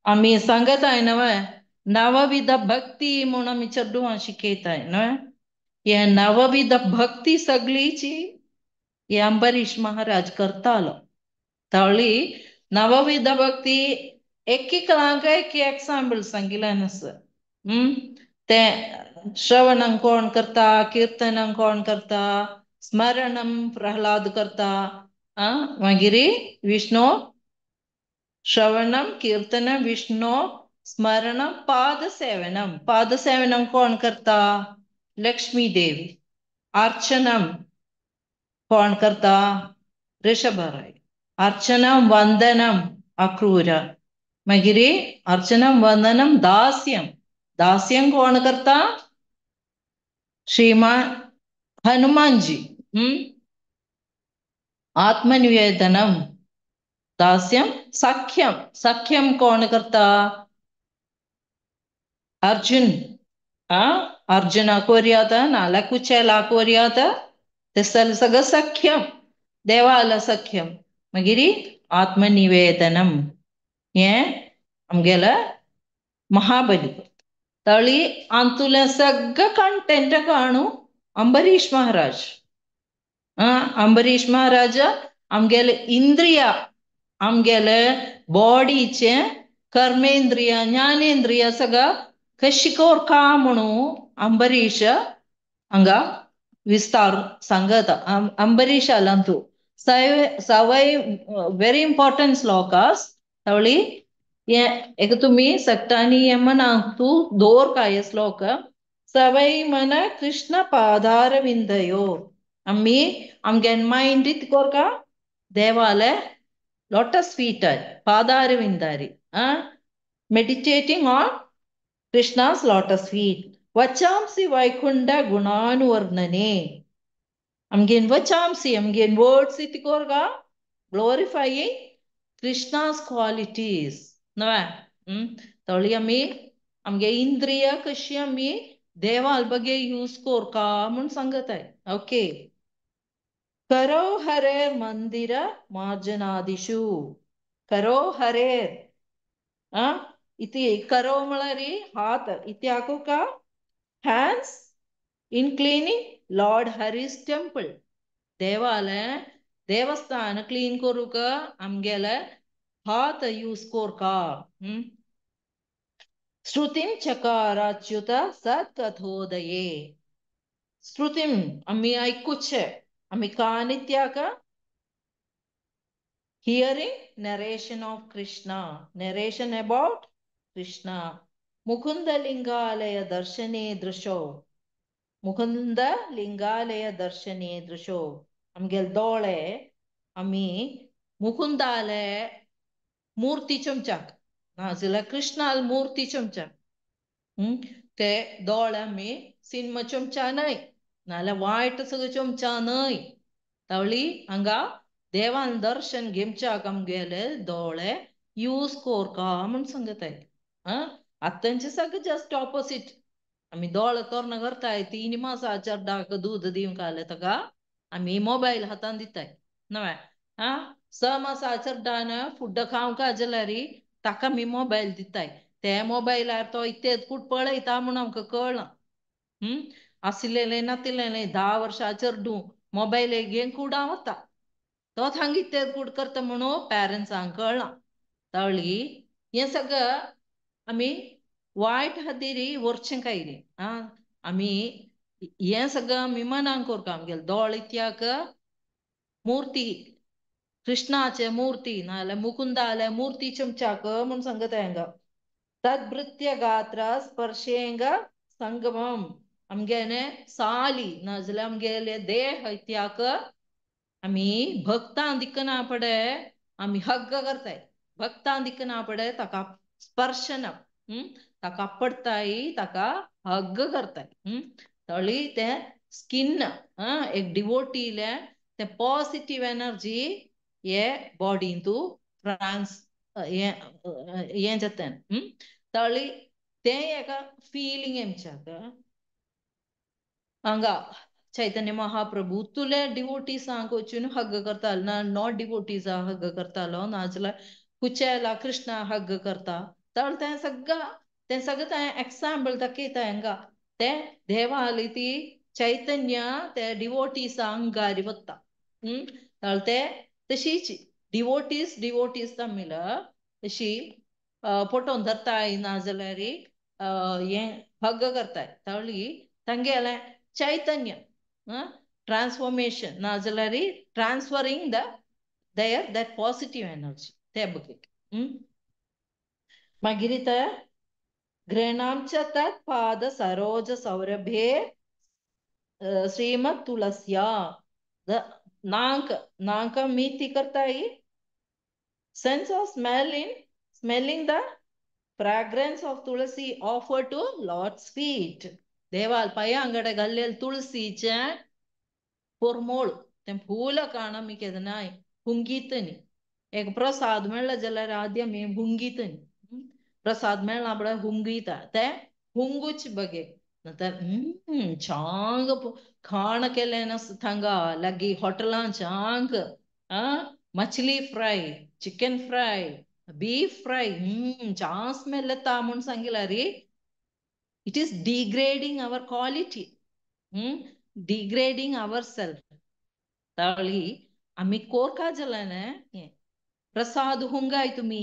आमी सांगताय नवे, नवविध भक्ती म्हूण आमी चेडवां शिकयताय न्हय, हे नवविध भक्ती सगळीची हे अंबरीश महाराज करतालो. तळी नवविध भक्ती एक एकलांक एक एक्साम्पल सांगिल्लें आसा. तें श्रवणं कोण करता, कीर्तनं कोण करता, स्मरणं प्रहलाद करता, मागीर विष्णु श्रवणं कीर्तनं विष्णु स्मरणं पादसेवनं, पादसेवनं कोण करता लक्ष्मी देवी, अर्चनं कोण करता ऋषभराय, अर्चनं वंदनं अक्रूर, मागीर अर्चनं वंदनं दास्यं, दास्यं कोण करता श्रीमान हनुमानजी, आत्मनिवेदनं दास्यं सख्यं, सख्यं कोण करता अर्जुन, अर्जुन कोर्यात नाल्यार कुचेला कोर्यात ते सगळं सख्यम देवाला सख्यम, मागीर आत्मनिवेदनम हें आमगेलें महाबली. तळी आंतुलें सगळें कंटेंट काणू अंबरीश महाराज, अंबरीश महाराज आमगेले इंद्रिया, आमगेले बॉडीचे कर्मेंद्रिय ज्ञानेंद्रिय सगळं कशी कोरका म्हणून अंबरीश हांगा विस्तार सांगता. अंबरीशालांतू सवय व्हेरी इम्पॉर्टंट श्लोकास. तवळी एक तुमी सगटांनी हें मनाक तूं दवर काय श्लोक, सवय मन कृष्ण पादारविंदयो. आमी आमगे मायंड कोरका देवाले लोटस फीट पादारविंदारी, meditating on Krishna's lotus feet. वचांसी वैकुंठ गुणानुवर्णने, आमगेन वचांसी आमगेन वर्ड्स इति कोरगा ग्लोरिफाईंग कृष्णा's क्वालिटीज नव्या. तळी आमी आमगे इंद्रिय कशी आमी देवाल बगे यूज कोरका म्हूण सांगताय. ओके, करो हरेर मंदिर मार्जनादिषु करो हरेर इति करो म्हळ्यार हात इत्याकू का hands in cleaning Lord Hari's temple देवालय देवस्थान क्लीन करूक आमगेले हात यूज कोरका. श्रुतिं चकाराच्युत सत्कथोदये श्रुतिं आमी आयकुचे आमी कानित्याक hearing narration of Krishna, narration about Krishna. Mukunda Lingalaya darshane दृशो Mukund लिंगालय दर्शने दृशो आमगेले दोळे आमी मुकुंदाले मूर्ती चमचाक नाजाल्यार कृष्णाल मूर्ती चमचाक ते दोळे आमी सिनेमा चमचा न्हय नाजाल्यार वायट सगळें चमचा न्हय तावळी हांगा देवान दर्शन घेवच्याक आमगेले दोळे यूज कोरका म्हूण सांगताय. आतांचे सगळें जस्ट ऑपोसीट आमी दोळे तोरणां करताय 3 मासां चेरडाक दूद दिवंक आसलें ताका आमी मोबायल हातान दिताय नवें. 6 मासां चेरडान फुड्ड खावंक जाल्यार ताका आमी मोबायल दिताय ते मोबायलार तो इतलें कूट पळयता म्हूण आमकां कळना. आशिल्लें नातिल्लें 10 वर्सां चेरडूं मोबायल घेवन कुडां वता तो थांग इतलें कूट करता म्हणून पेरंट्सांक कळना. तावळी हें सगळें आमी वायट खातीर व्हरचें काय न्ही. आमी हें सगळें आमी मनांक कोरका आमगेले दोळे इत्याक मूर्ती कृष्णाचे मूर्ती नाजाल्यार मुकुंदाले मूर्ती चमचाक म्हूण सांगता हांगा. तद्भृत्य गात्र स्पर्शेंग संगमम आमगेले साली नाजाल्यार आमगेले देह इत्याक आमी भक्तां दिकना पडे आमी हग्ग करताय भक्तां दिकना पडे ताका स्पर्शनम ताका पडताय ताका हग्ग करताय. तळी ते स्किन एक डिवोटीले ते पॉजिटीव एनर्जी हे बॉडींतू ट्रान्स हें जाता. तळी ते एका फिलिंग आमच्याक हांगा चैतन्य महाप्रभू तुले डिवोटीसांक वचून हग्ग करतालो ना not डिवोटीजां हग्ग करतालो नाजाल्यार कुचेला कृष्णा हग्ग करता. तर तें सगळें तें एक्साम्पल दाखयता हांगा ते देवाली ती चैतन्य ते डिवोटीसा अंगारी वता. तर ते तशीच डिवोटीज डिवोटीज तमिळ तशी फोटोन धरताय नाजाल्यार हें हग्ग करताय. तावळी तांगेलें चैतन्य ट्रान्सफॉर्मेशन नाजाल्यार transferring the their that positive energy ते बघ. मागीर ते घृणांच तत् पाद सरोज सौरभे श्रीमद तुलस्या नाक नाक मीती करताय sense of smell in smelling the fragrance of tulsi offer to Lord's feet. देवाल पांयांकडे घाल्लेले तुळसीचे पोरमोळ तें फूल काण आमी केन्नाय हुंगीतनी एक प्रसाद मेळ्ळो जाल्यार आदी आमी हुंगीतनी प्रसाद मेळ्ळा पळय हुंगीता ते हुंगूच बगे नंतर चांग खाण केलें नासता थांगा लागीं हॉटेलां चांग मछली fry chicken fry beef fry चांग स्मेल येता म्हूण सांगिलां रे. It is degrading our quality, degrading our self. तावळी आमी कोरका जाल्यार प्रसाद हुंगाय तुमी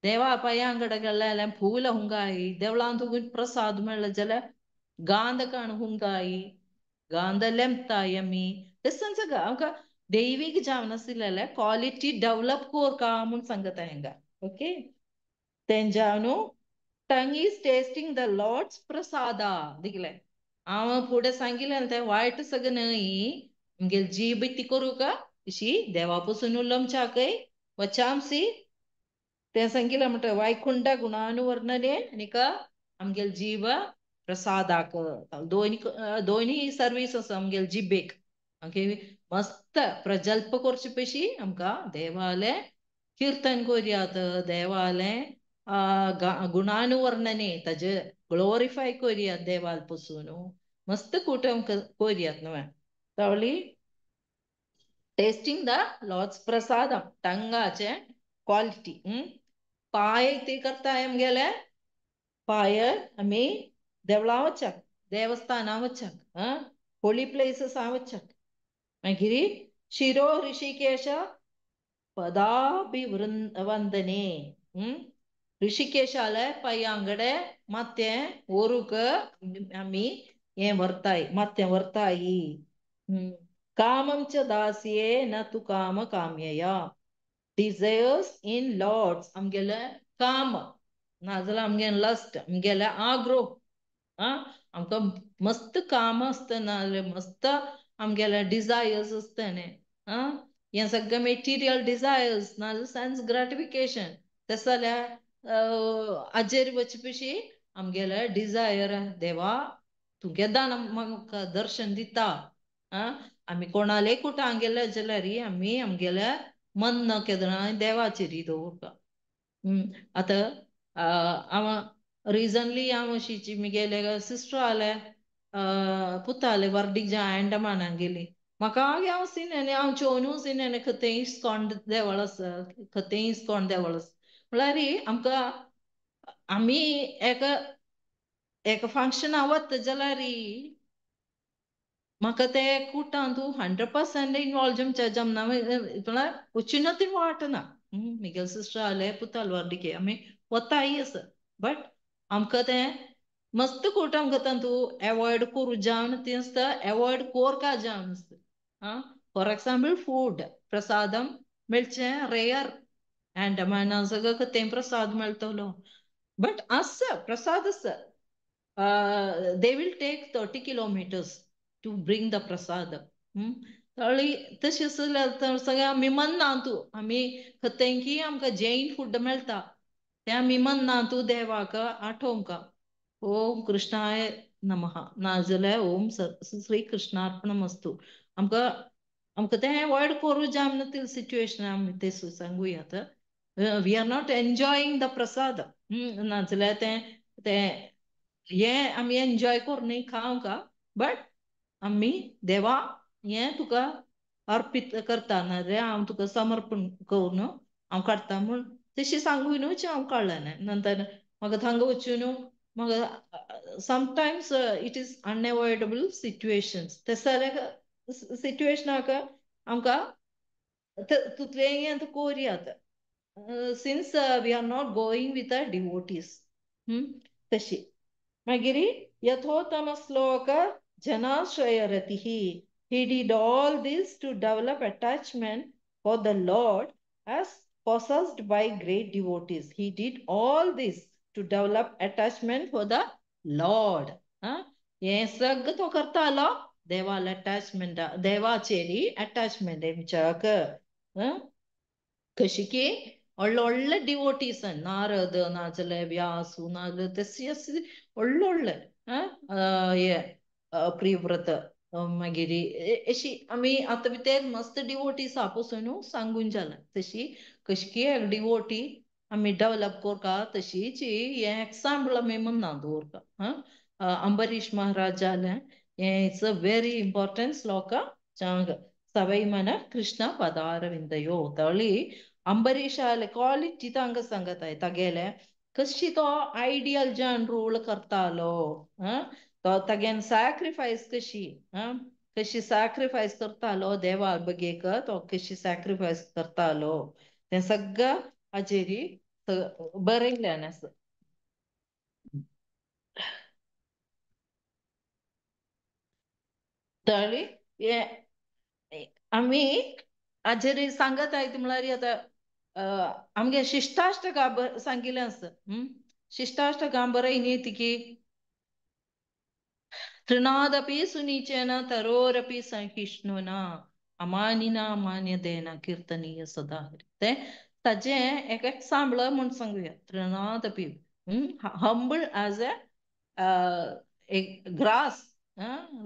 देवा पांयांकडे गेले फूल हुंगाय देवळांत प्रसाद मेळ्ळो जाल्यार गांध काण हुंगाय गांध लेमताय आमी तें सगळं आमकां दैवीक जावन आशिल्लें क्वॉलिटी डेवलप कोरका म्हूण सांगता हांगा. ओके तेंजानू tongue is tasting the Lord's prasada दिखले हांव फुडें सांगिल्लें तें वायट सगळें न्हय आमगेली जीब ती करूं का अशी देवा पसून उलोवच्याकय वचामसी तें सांगिल्लें म्हणटा वैकुंठ गुणानुवर्णने आनीक आमगेली जीव प्रसादाक दोनी सर्वीस आसा आमगेले जिबेक. ओके मस्त प्रजल्प करचे पशी आमकां देवालें कीर्तन करयात देवालें गुणानुवर्णने ताजे ग्लोरिफाय करयात देवाल पसून मस्त कूट आमकां करयात न्हय. तावळी Tasting the Lord's prasadam, टंगाचे क्वालिटी. पांय ती करताय आमगेले पांय आमी देवळां वचक, देवस्थानां वचक, होली प्लेसीसां वचक. मागीर शिरो ऋषिकेश पदाभिवंदने. ऋषिकेशाले पांयांकडे माथें व्हरूंक आमी हें व्हरताय, माथें व्हरताय. कामं च दास्ये न तु काम काम्यया. डिझायर्स इन लॉर्ड्स, आमगेले काम नाजाल्यार आमगेले लस्ट, आमगेले आग्रो. आमकां मस्त काम आसता नाजाल्यार मस्त आमगेले डिझायर्स आसता न्ही. हें सगळें मेटिरियल डिझायर्स नाजाल्यार सेन्स ग्रेटिफिकेशन. तशें जाल्यार आजेर वचपी आमगेले डिझायर, देवा तूं केन्ना म्हाका दर्शन दिता. आमी कोणाले कुटां गेले जाल्यार आमी आमगेले मन केन्ना देवाचेर दवरता. आतां हांव रिसंटली हांव अशी म्हगेले सिस्टर आले पुताले वर्डीक ज्या अंडमानाक गेली. म्हाका हांव सिनेने हांव चोवनूय सिनेने खंय इस्कॉन देवळ आसा, खंय इस्कॉन देवळ आसा. म्हळ्यार आमकां आमी एका एका फंक्शना वता जाल्यार म्हाका ते कुटान तूं 100% इनवॉल्व जमच्या जमना, म्हळ्यार वचून ती वाटना. म्हगेले सिस्टर आले पुताल वर्डीके आमी वताय आसा, बट आमकां तें मस्त कूट आमकां तातूंत एवॉयड करूं जावन तें आसता, एवॉयड कोरका जावन आसता. फॉर एग्जाम्पल फूड प्रसादम मेळचें रेयर, अंडमाना सगळं तें प्रसाद मेळटलो, बट आसा प्रसाद आसा. They will take 30 kilometers to bring the prasad. तशें आसल्यार सगळें आमी मन्ना तूं आमी खंय आमकां जैन फूड मेळटा तें आमी मन्ना तूं देवाक आठोवंक ओम कृष्णाय नमः नाजाल्यार ओम श्री कृष्णार्पणमस्तु. आमकां आमकां तें एवॉयड करूं जाम ती सिट्युएशन आमी तें सांगूया. आतां we are not enjoying the prasad, नाजाल्यार तें तें हें आमी एन्जॉय करून खावंक, बट आमी देवा हें तुका अर्पीत करता, नाजाल्यार हांव तुका समर्पण करून हांव काडटा म्हूण तशें सांगूय न्हू हांव काडलें. नंतर म्हाका थांगा वचून म्हाका sometimes it is unavoidable situations. तशें जाल्यार सिट्युएशनाक आमकां तितलें आतां कोरया आतां, since we are not going with a devotees. तशी मागीर यथोत्तम श्लोक जनाश्रयरतिः. He did all this to develop attachment for the Lord as possessed by great devotees. He did all this to develop attachment for the Lord. हें सगळें तो करतालो देवाल attachment, देवाचेरी attachment आमच्याक. कशी की व्हडले व्हडले डिवोटीस नारद नाजाल्यार व्यास नाजाल्यार तशी व्हडले व्हडले हे प्रियव्रत मागीर अशी आमी आतां भितर मस्त डिवोटीस आहा पसून सांगून जालें. तशी कशी की डिवोटी आमी डेवलप करता तशीच हें एग्जाम्पल आमी मना दवरता. अंबरीश महाराज जालें हें it's a very important shloka. चांग सवै मन कृष्ण पदारविंदयो. तळी अंबरीशाले क्वालिटी तांकां सांगताय तागेले कशी तो आयडियल जन रूल करतालो, तो तागेन सॅक्रिफायस कशी कशी सॅक्रिफायस करतालो देवा बगेक, तो कशी सॅक्रिफायस करतालो तें सगळं हाजेरी बरयल्ल्यान आसा. तळी आमी हाजेर सांगत आयत म्हळ्यार आतां आमगे शिष्टाष्टका सांगिल्लें आसा. शिष्टाष्टकां बरय न्ही ती तृणादपि सुनीचेन तरोरपि सहिष्णुना अमानिना मान्यतेन कीर्तनीय सदा हरि. तें ताजें एक एग्जाम्पल म्हूण सांगुया. तृणादपि humble as a grass,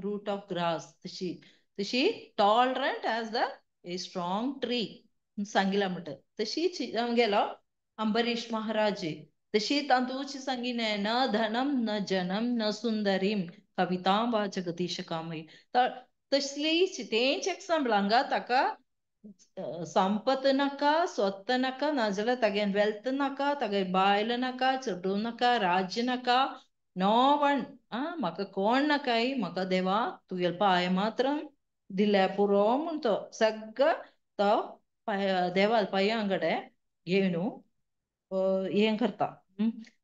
root of grass, तशी तशी tolerant as the a strong tree सांगिला म्हणटा. तशीच आमगेलो अंबरीश महाराज तशी तातूंत सांगिलें न धनम न जनम न सुंदरीम कवितां वा जगदीश कामय. तसलीच तेंच एग्जाम्पल हांगा ताका संपत नाका, स्वत नाका, नाजाल्यार तागे वेल्थ नाका, तागे बायल नाका, चेडूं नाका, राज्य नाका, नो वन. आं, म्हाका कोण नाकाय, म्हाका देवा तुगेले पांय मात्र दिल्या पुरो म्हूण तो सगळो तो देवाल पांयां कडेन घेवन हें करता.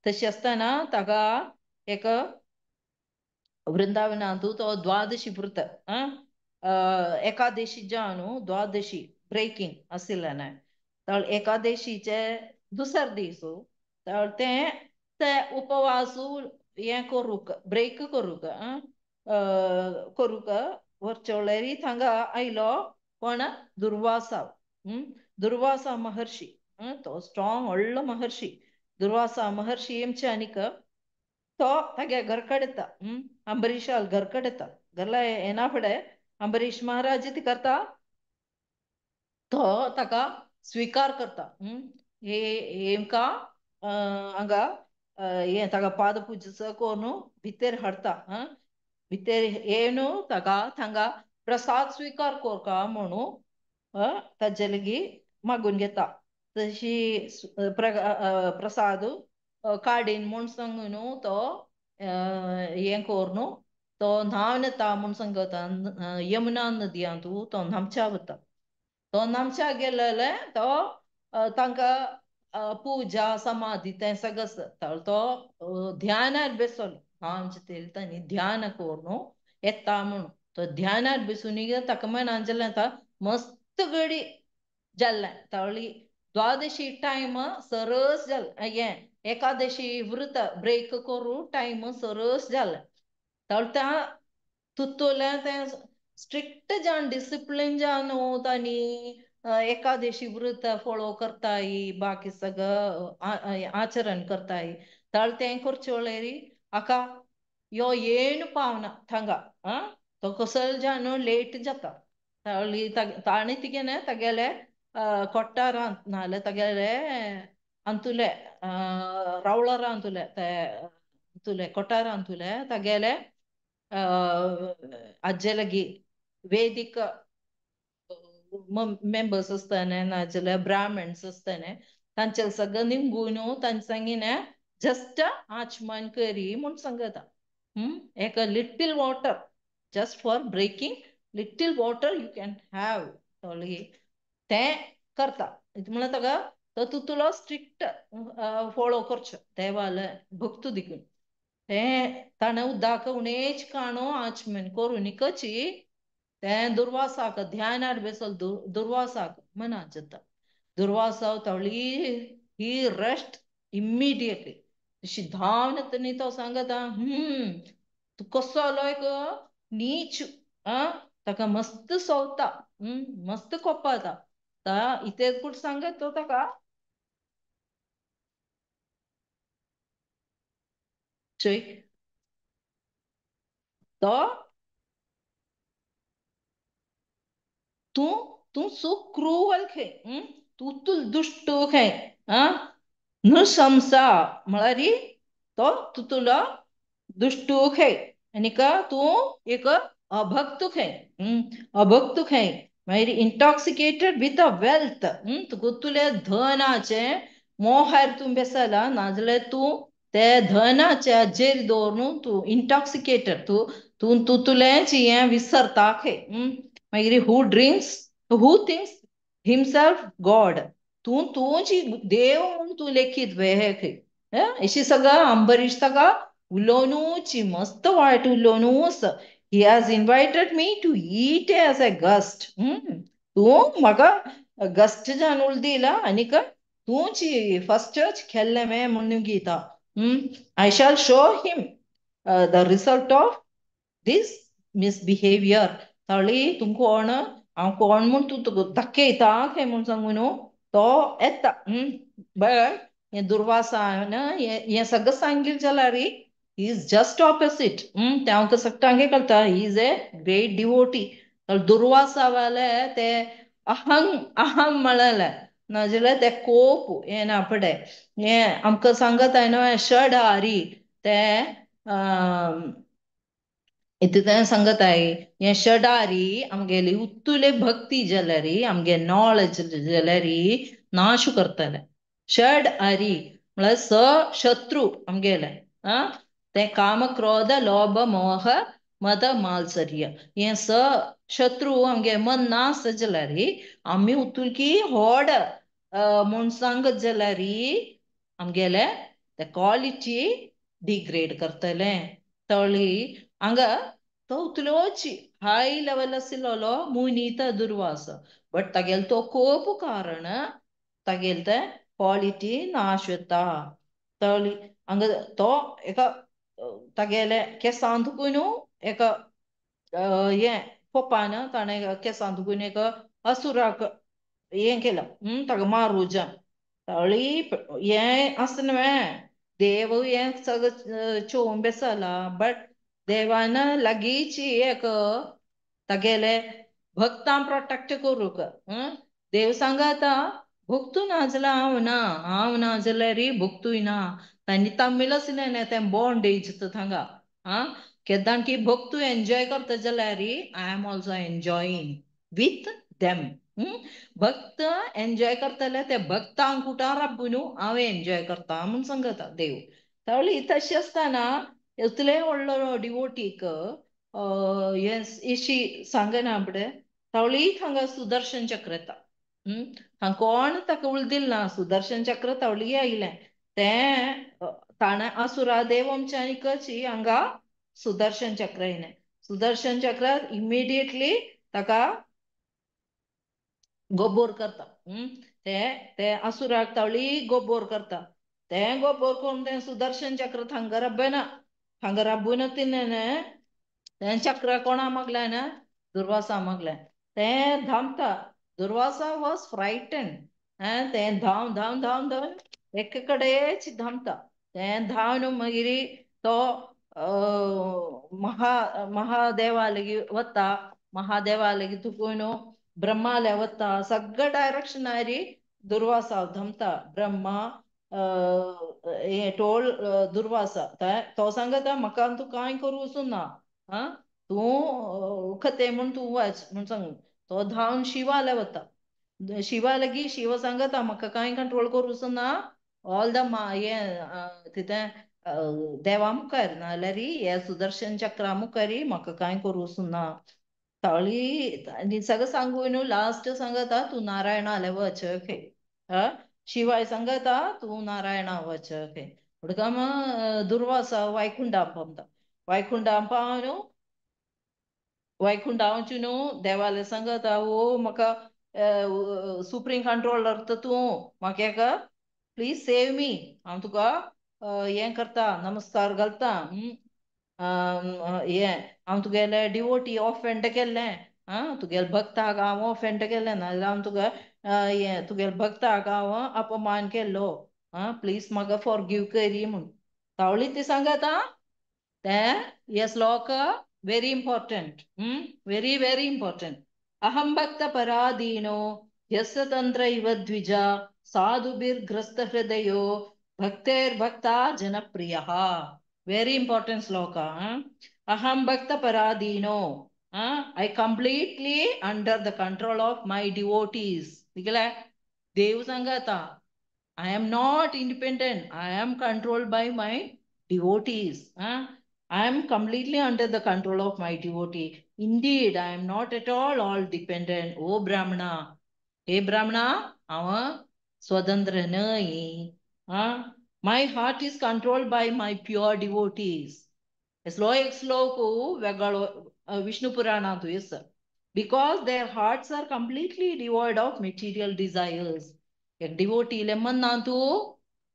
तशें आसतना ताका एक वृंदावनांतू तो द्वादशी व्रत एकादशी जावन द्वादशी ब्रेकिंग आशिल्लें. तर एकादशीचे दुसर दीस तर तें ते उपवासू हें करूंक ब्रेक करूंक करूंक व्हरचोळेरी थांगा आयलो कोण दुर्वासा. दुर्वासा महर्षी तो स्ट्रॉंग व्हडलो महर्षी दुर्वासा महर्षी येमचे आनीक तो तागे घर कडेता. अंबरीशाल घर कडेता, घरला येना फुडें अंबरीश महाराज ती करता तो ताका स्विकार करता. हे हेमकां हांगा हें ताका पादपुजा करून भितर हाडटा. भितर येवन ताका थांगा प्रसाद स्विकार करका म्हणून ताजे लागीं मागून घेता. तशी प्रसाद काडीन म्हूण सांगून तो हें करून तो न्हांवन येता म्हूण सांगता. यमुना नदयांतू तो न्हांवच्या वता. तो न्हांवच्या गेलेले तो तांकां पुजा समाधी तें सगळें आसता. तो ध्यानार बसलो, न्हांवचे तेल तांणी ध्यान करून येता म्हणून तो ध्यानार बसून ताका मनान जालें आतां मस्त घडी जाल्लें. तावळी द्वादशी टायम सरस जालें, हें एकादशी व्रत ब्रेक करूं टायम सरस जालें. तावळ त्या तुतुलें तें स्ट्रिक्ट जावन डिसिप्लीन जावन तांणी एकादशी व्रत फॉलो करताय, बाकी सगळं आचरण करताय. तावळ तें करचें वळेरी हाका यो येण पावना थांगा. आं, तो कसल जावन लेट जाता. तावळी ताणें तिगेलें तागेले कोट्टारांत नाजाल्यार तागेले अंतुले रावळारांतुले ते अंतुले कोटारांतुले तागेले आज्जे लागीं वेदीक मेंबर्स आसताने नाजाल्यार ब्राह्मण्स आसताने तांचे सगळें निमगून तांचे सांगिने जस्ट आचमन करी म्हूण सांगता. एक little water just for breaking little water you can have तें करता. म्हणल्यार ताका तो तुतुलो स्ट्रिक्ट फॉलो करचो देवाले भक्त देखून. तें ताणें उदक उणेच काणो आचमन करून कची तें दुर्वासाक ध्यानार बेसल दुर्वासाक मना जाता. दुर्वासा तळी ही रेस्ट इमिडिएटली तशी धांवन येता तो सांगता, तूं कसो आलो एक नीच. आं, ताका मस्त सोवता, मस्त कोपाता. इतलें कुठ सांगत तो ताका चोय तो तूं तूं सो क्रूवल खे, तूं तूं दुश्ट खे. आं, नृशंसा म्हळ्यार तो तुतुलो दुश्ट खे आनीक तूं एक अभक्त खे, अभक्त खे. मागीर इंटॉक्सिकेटेड विथ अ वेल्थ. तुका तुले धनाचें मोहार तूं बेसला नाजाल्यार तूं ते धनाच्या जेर दवरून तूं इंटॉक्सिकेटेड तूं तूं तूं तुलेंच हें विसरता खे. मागीर who drinks who thinks himself God, तूं तुजी देव म्हूण तूं लेखीत वे खे. अशी सगळं अंबरीश ताका उलोवनूच मस्त वायट उलोवनूच. He has invited me to eat as a guest. तूं म्हाका गस्ट जावन उल दिला आनीक तूंच फर्स्टच खेल्लें में म्हणून Gita. I shall show him the result of this misbehaviour. ताळी तूं कोण हांव कोण म्हूण तूं तुका दाखयता खंय म्हूण सांगू न्हू तो येता. बट हें दुर्वासान हें सगळें सांगिल्लें जाल्यार he is just opposite. ते हांव सगटांगे कळटा he is a great devotee. Durvasa वाले ते अहंग अहंग म्हणलें नाजाल्यार ते कोप येना फुडें हें आमकां सांगता न्हू षड हारी ते इतलें सांगताय हें षडारी आमगेली उत्तुले भक्ती जाल्यारी आमगे नॉलेज जाल्यारी नाश करतले. षड अरी म्हळ्यार स शत्रू आमगेले आं ते काम क्रोध लोभ मोह मद मात्सर्य हे स शत्रू आमगे मन नास जाल्यारी आमी उतुलकी होड म्हूण सांगत जाल्यारी आमगेले ते क्वॉलिटी डिग्रेड करतले. तळी हांगा तो उतलोची हाय लेवल आशिल्लो मुनीत दुर्वास बट तागेलो तो कोप कारण तागेले ते क्वॉलिटी नाश वता. तळी हांगा तो एका तागेले केंसांतकून एका हें कोपान ताणें केंसांतकून एक असुराक हें केलां ताका मारूजा. तळी हें आसा न्हय देव हें सगळें चोवन बेसला बट देवान लागींच एक तागेले भक्तांक प्रोटेक्ट करूंक. देव सांगता भक्तू ना जाल्यार हांव ना, हांव ना जाल्यार भक्तूय ना. तांणी तमीळ आशिल्लें तें बॉन्डेज थांगा आं केदां की भक्तू एन्जॉय करता जाल्यार I am also enjoying with them. भक्त एन्जॉय करतले ते भक्तांक कुटार राबून हांव एन्जॉय करता म्हूण सांगता देव. तावळी तशें आसतना इतले व्हडलो डिवोटीक हें इशी सांगना पळय तावळी हांगा सुदर्शन चक्र येता. हांगा कोण ताका उलदिल ना सुदर्शन चक्र तावळी आयलें तें ताणें असुरा देव आमच्यानिकच हांगा सुदर्शन चक्र येयलें. सुदर्शन चक्र इमिडिएटली ताका गोबोर करता. ते ते असुराक तावळी गोबोर करता. तें गोबोर करून तें सुदर्शन चक्र थांगा राबयना हांगा राबून तिणें तें चक्र कोणा मागलें ना दुर्वासा मागलें तें धांवता. दुर्वासा वॉज फ्रायटन तें धांव धांव धांव धांव एके कडेच धांवता. तें धांवन मागीर तो महादेवा लागीं वता. महादेवा लागीं तुकून ब्रह्माले वता सगळे डायरेक्शनारी दुर्वासा धमता. ब्रह्मा हे टोल दुर्वासा तो सांगता म्हाका तूं कांय करूं वचूं ना आं तूं खतें म्हूण तूं वच म्हूण सांगून तो धांवन शिवाले वता. शिवा लागीं शिव सांगता म्हाका कांय कंट्रोल करूं वचूं ना ऑल the हें तितें देवा मुखार नाजाल्यार हे सुदर्शन चक्रा मुखार म्हाका कांय करूं वचूं ना. तावळी आनी सगळें सांगून लास्ट सांगता तूं नारायणाले वच खंय शिवाय सांगता तूं नारायणा वच खंय. म्हणटकच दुर्वासा वैकुंठाक पावता. वैकुंठाक पावन वैकुंठा वचून न्हू देवाले सांगता ओ म्हाका सुप्रीम कंट्रोलर तर तूं म्हाका एका प्लीज सेव मी हांव तुका हें करता नमस्कार घालता हें हांव तुगेलें डिवोटी ऑफेंड केल्लें आं तुगेले भक्ताक हांव ऑफेंड केल्लें नाजाल्यार हांव तुका हें तुगेले भक्ताक हांव अपमान केल्लो आं प्लीज म्हाका फॉरगीव करी म्हूण. तावळी ती सांगता तें हे श्लोक very important very very important. अहं भक्त पराधीनो यस्य तंत्र इव द्विजा साधुभिर्ग्रस्त हृदयो भक्तेर्भक्ता जनप्रियः. वेरी इंपॉर्टेंट श्लोक. अहं भक्त पराधीनो I completely under the control of my devotees. देव सांगता I am not independent, I am controlled by my devotees. I am completely under the control of my devotee. Indeed, I am not at all dependent. O Brahmana, hey Brahmana, हांव स्वतंत्र न्हय. My heart is controlled by my pure devotees. एक श्लोक वेगळो विष्णु पुराणांत आसा. Because their hearts are completely devoid of material desires. एक डिवोटीले मनांतू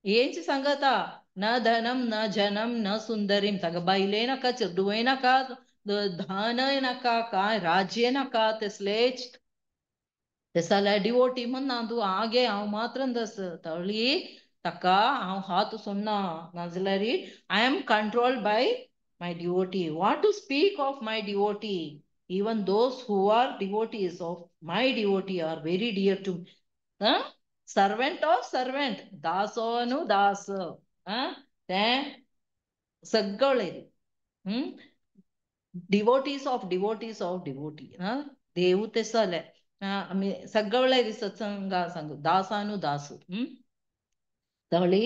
हेंच सांगता न धनम न जनम न सुंदरीम. ताका बायले नाका चेडूंय नाका धनय नाका काय राज्य नाका तसलेच तसल्या डिवोटी म्हणना तूं आगे हांव मात्र दस तळी ताका हांव हात सोडना नाजाल्यार I am controlled by my devotee. What to speak of my devotee? Even those who are devotees of my devotee are very dear to me. Servant of servant, दासोनु Das. तें सगळें. Devotees of devotees of devotee. Devu ते जाले आमी सगळे सत्संगा सांगू दासानुदासु. तळी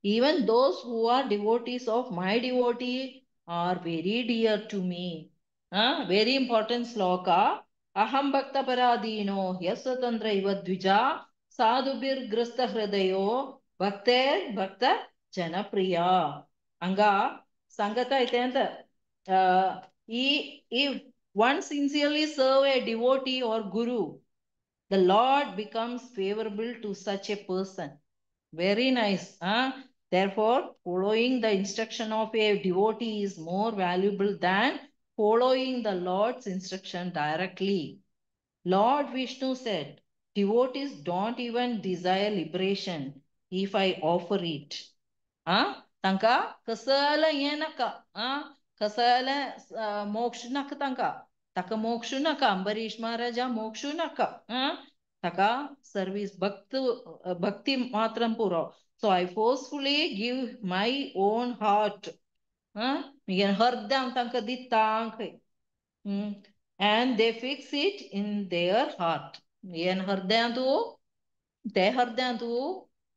even those who are devotees of my devotee are very dear to me. Very important shloka. अहं भक्त पराधीनो ह्यस्वतंत्र इव द्विजा साधुभिर्ग्रस्त हृदयो भक्तेर भक्त जनप्रिया. हंगा सांगता येते if one sincerely serve a devotee or guru, the Lord becomes favorable to such a person. Very nice. Huh? Therefore, following the instruction of a devotee is more valuable than following the Lord's instruction directly. Lord Vishnu said, devotees don't even desire liberation if I offer it. Huh? Tanka kasala yenaka. Huh? Kasala moksha naka tanka. Taka moksha naka. Ambarish Maharaja moksha naka. Huh? Taka service bhakti matram pura. So I forcefully give my own heart. Huh? Hardam tanka dittank. And they fix it in their heart. Yen hardam te hardam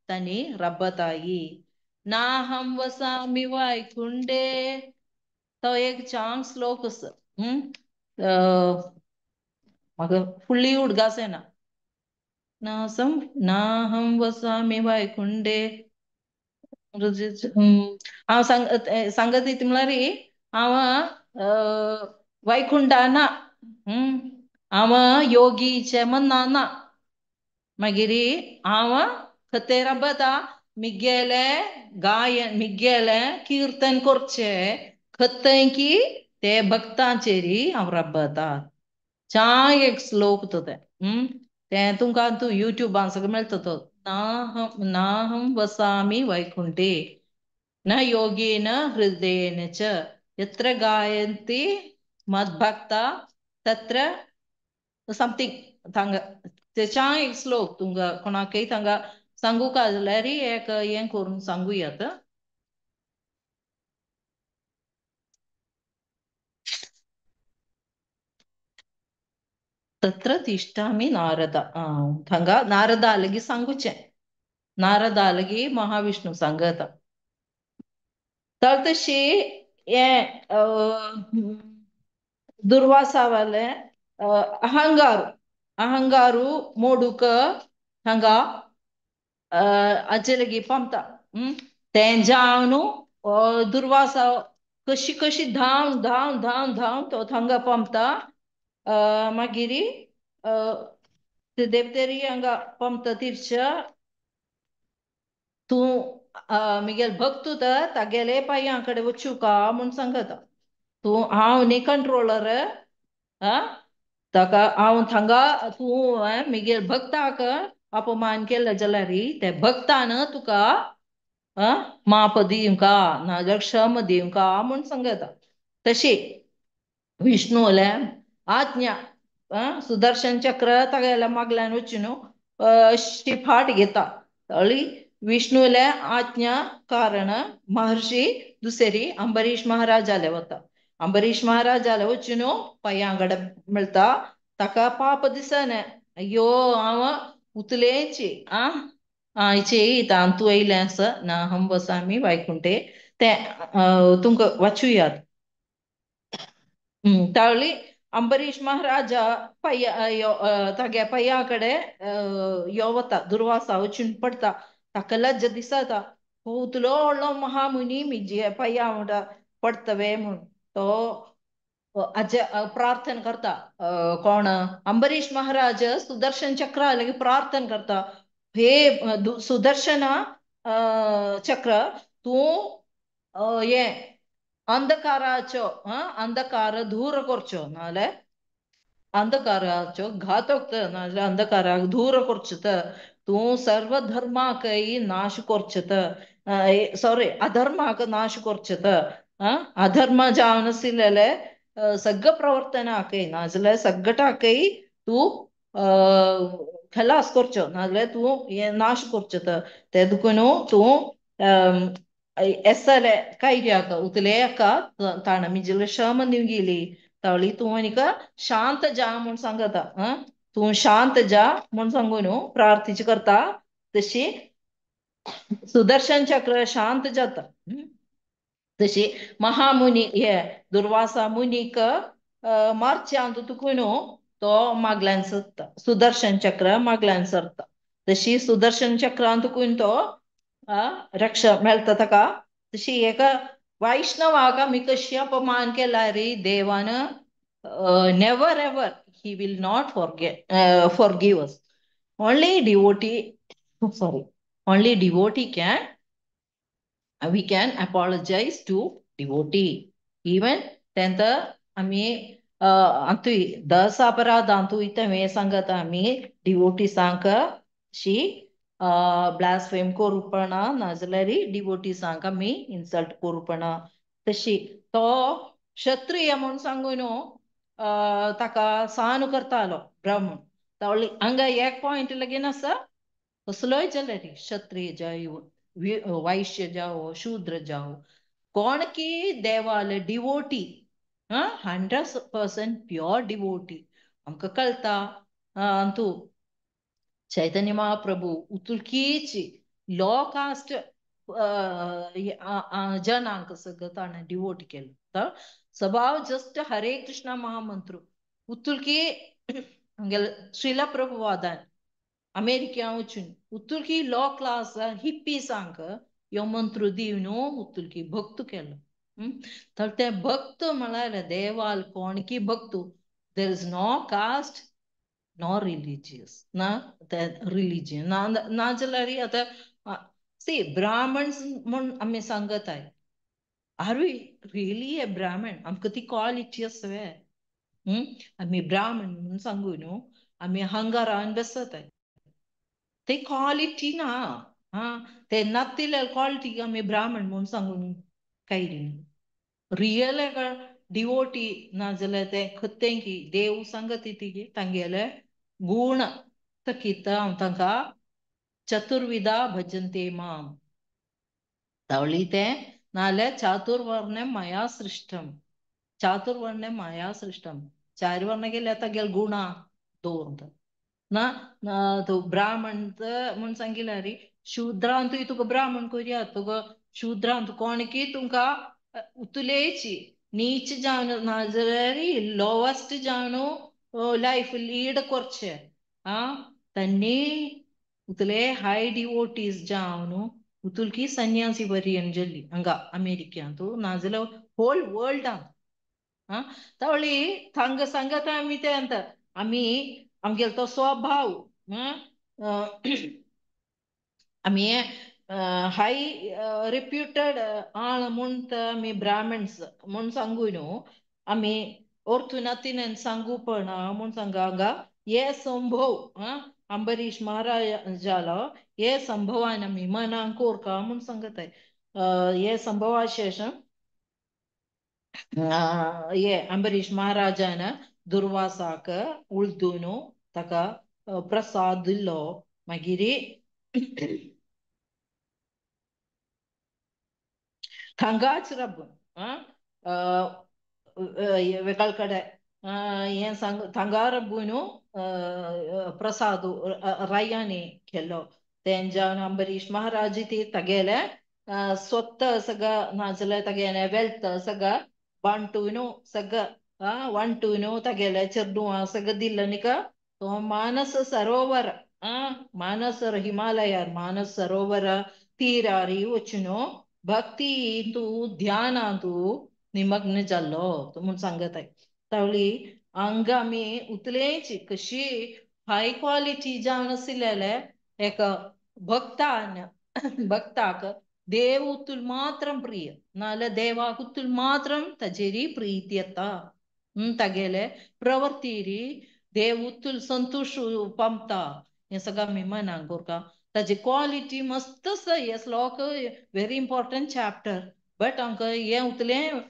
tani rabbatayi. Naham vasami vaikunde. तो एक चांग श्लोक म्हाका फुडली उडगास येना. नासम नाहम वसामी वैकुंठे. हांव सांगत ती म्हळ्यार हांव वैकुंठा ना, हांव योगीचे मन्ना ना, मागीर हांव खंय राबता मिगेले गायन मिगेले कीर्तन करचे खंय की ते भक्तांचेरी हांव राबता. चांग एक श्लोक तो ते तें तुमकां तूं युट्यूबान सगळें मेळटा तो. नाहम नाहम वसामी वैकुंठे न योगेन हृदयेन च यत्र गायन्ति मद्भक्ता तत्र समथिंग. थांगा ते चांग एक श्लोक तुमकां कोणाकय थांगा सांगूंक जाल्यार एक हें करून सांगूयात. तत्र तिष्ठामि नारद. थांगा नारदालगी सांगूचें, नारदालगी महाविष्णू सांगता. तर तशी हें दुर्वासावाले अहंगारू अहंगारू मोडूक हांगा आजे लगी पामता. तें जावन दुर्वासा कशी कशी धांव धांव धांव धांव तो थांगा पामता. मागीर देवतेरी हांगा पामता तिरच्या तूं मिगेल भक्त तर तागेले पांयां कडेन वचूका म्हूण सांगता. तूं हांव न्ही कंट्रोलर, ताका हांव थांगा तूं मिगेल भक्ताक अपमान केलो जाल्यार ते भक्तान तुका माप दिवंका नाजाल्यार क्षम दिवंका म्हूण सांगता. तशी विष्णूले आज्ञा सुदर्शन चक्र तागेल्या मागल्यान वचून अशी फाट घेता. तळी विष्णूले आज्ञा कारण महर्षी दुसरी अंबरीश महाराजाले वता. अंबरीश महाराजाले वचून पांयां कडेन मेळटा. ताका पाप दिसना, अय्यो हांव उतलेची आयचे तांतू येयलें आसा नाहम वसामी वैकुंठे. तें तुमकां वाचुयात. तावली अंबरीश महाराजा पांया तागे पांया कडेन यो वता दुर्वासा वचून पडटा. ताका लज्जा दिसता, हो उतलो व्हडलो महामुनी मिजे पांया म्हणटा पडटवे म्हूण. तो आजे प्रार्थना करता. कोण अंबरीश महाराज सुदर्शन चक्र लगी प्रार्थना करता, हे सुदर्शन चक्र तूं हे अंधकाराचो अंधकार दूर करचो नाजाल्यार अंधकाराचो घातक नाजाल्यार अंधकाराक दूर करचो तूं सर्वधर्माकय नाश करचो, सॉरी अधर्माक नाश करचो. अधर्म जावन आशिल्ले सगळं प्रवर्तनाकय नाजाल्यार सगळ्याकय तूं खलास करचो नाजाल्यार तूं हें नाश करचो. ते देखून तूं एसले कायर्याक उतले का ताणें मिजिले शम दिवंक तावळी तूं आनीक शांत जा म्हूण सांगता. तूं शांत जा म्हूण सांगून प्रार्थीच करता. तशी सुदर्शन चक्र शांत जाता. तशी महामुनी हे दुर्वासा मुनीक मार्च्यांत तुकून तो मागल्यान सरता, सुदर्शन चक्र मागल्यान सरता. तशी सुदर्शन चक्रांत तुकून तो रक्षा मेळटा ताका. तशी एका वैष्णवाक आमी कशी अपमान केला रे देवान, never ever he will not forgive us. Only devotee, sorry, only devotee can, we can apologize to devotee. Even तेंत आमी अंतूय दस अपराध अंतूय तें सांगता आमी डिवोटीसांक शी ब्लास्फेम करूपणा नाजाल्यार डिवोटीसांक आमी इन्सल्ट करूपणा. तशी तो क्षत्रिय म्हूण सांगून ताका सहन करतालो ब्राह्मण. तावळी हांगा एक पॉयंट लगीन आसा, कसलोय जाल्यार क्षत्रिय जावं, वैश्य जावं, शूद्र जावं, कोण की देवाले डिवोटी, 100% प्योर डिवोटी आमकां कळटा. अंतू चैतन्य महाप्रभु उतुलकीची लो कास्ट जनांक सगळं ताणें डिवोट केलो. स्वभाव जस्ट हरे कृष्ण महामंत्र उतुलकी श्रीला प्रभुवादान अमेरिका वचून उतुलकी लो क्लास हिप्पीसांक ह्यो मंत्र दिवन उतुलकी भक्त केलो. तर ते भक्त म्हळ्यार देवाल कोण की भक्त, there is no caste no religious ना ते रिलिजियन ना ना जाल्यार आतां सी ब्राह्मण्स म्हूण आमी सांगताय, are we really a Brahmin? आमकां ती क्वॉलिटी आसा वे? आमी ब्राह्मण म्हूण सांगू न्हू, आमी हांगा रावन बसताय, ते क्वॉलिटी ना. हा ते नातिल्ले क्वॉलिटी आमी ब्राह्मण म्हूण सांगून काय रियल डिवोटी ना जाल्यार ते खतें की देव सांगत ती तांगेले गुण तकीत हांव तांकां चतुर्विधा भजन्ते माम तावळी ते नाल्यार चातुर्वर्ण मया सृष्टम, चातुर्वर्ण मया सृष्टम, चारवर्ण केल्यार तागेले गुणा दवरता ना. तूं ब्राह्मण म्हूण सांगिल्यार शूद्रांतूय तुका ब्राह्मण करया, तुका शूद्रांत कोण की तुमकां उतुलेची नीच जावन नाजाल्यार लोवस्ट जावन लायफ लीड करचे. आ तन्नी उतले हाय डिवोटीज जावन उतुलकी सन्यासी बरी जल्ली हांगा अमेरिकेंत नाजाल्यार होल वर्ल्डांत. आ तावळी थांग सांगता आमी ते अंत आमी आमगेलो तो स्वभाव आमी हाय रिप्युटेड आळ म्हूण आमी ब्राह्मण्स म्हूण सांगू न्हू, आमी ओर्थुनातीन सांगू पण म्हूण सांगा हांगा हे संभव अंबरीश महाराजालो हे संभवान आमी मनांक कोरका म्हूण सांगताय. हे संभवाशेഷം हे अंबरीश महाराजान दुर्वासाक उळदून ताका प्रसाद दिलो. मागीर थांगाच राबून वेगळ कडेन हें सांग थांगा राबून प्रसाद रायांनी केलो. तेंच्यान अंबरीश महाराज ती तागेले स्वत सगळं नाजाल्यार तागेले वेल्थ सगळं बांटून सगळं वांटून तागेले चेडवां सगळं दिल्लें न्ही तो मानस सरोवर मानस हिमालयार मानस सरोवर तीरारी वचून भक्ती तूं ध्यानांतू निमग्न जाल्लो म्हूण सांगताय. तावळी हांगा आमी उतलेची कशी हाय क्वॉलिटी जावन आशिल्ले एक भक्तान भक्ताक देव उतुल मात्रम प्रिय नाल्यार देवाक उतुल मात्रम ताजेरी प्रीती येता. तागेले प्रवृत्तीरी देव उतुल संतोश पामता हें सगळें आमी मनाक कोरका. ताजी क्वॉलिटी मस्त आसा. हे श्लोक व्हेरी इम्पॉर्टंट चॅप्टर, बट आमकां हें उतलें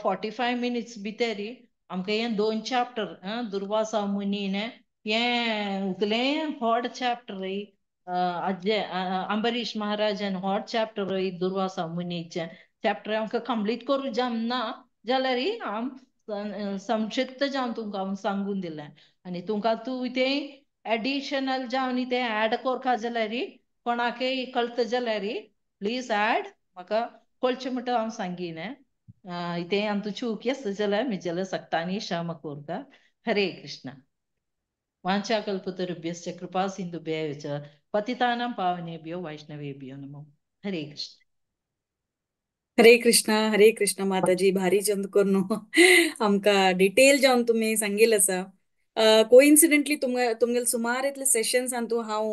45 मिनिट्स भितर आमकां हें दोन चॅप्टर दुर्वासा मुनीन हें उतलें व्हड चॅप्टर. अज्जे अंबरीश महाराजान हॉट चॅप्टर दुर्वासा मुनीचे चॅप्टर आमकां कंप्लीट करूं जमना जाल्यार हांव संक्षिप्त जावन तुमकां हांव सांगून दिलें. आनी तुमकां तूं तें एडिशनल जावन तें ऍड करपा जाल्यार कोणाकय कळटा जाल्यार प्लीज ऍड म्हाका कळचें म्हणटा हांव सांगीन. इतें आमकां चूक आसता जाल्यार म्हजेल्या सक्तांनी क्षमा कोरता. हरे कृष्णा. वाञ्छाकल्पतरुभ्यश्च कृपा सिन्धुभ्यः च पतितानां पावनेभ्यो वैष्णवेभ्यो नमो. हरे कृष्ण. हरे कृष्णा हरे कृष्ण माताजी, भारी चंद करून आमकां डिटेल जावन तुमी सांगिल आसा. कोइन्सिडेंटली तुमगेले सुमार इतले सेशन्सान तूं हांव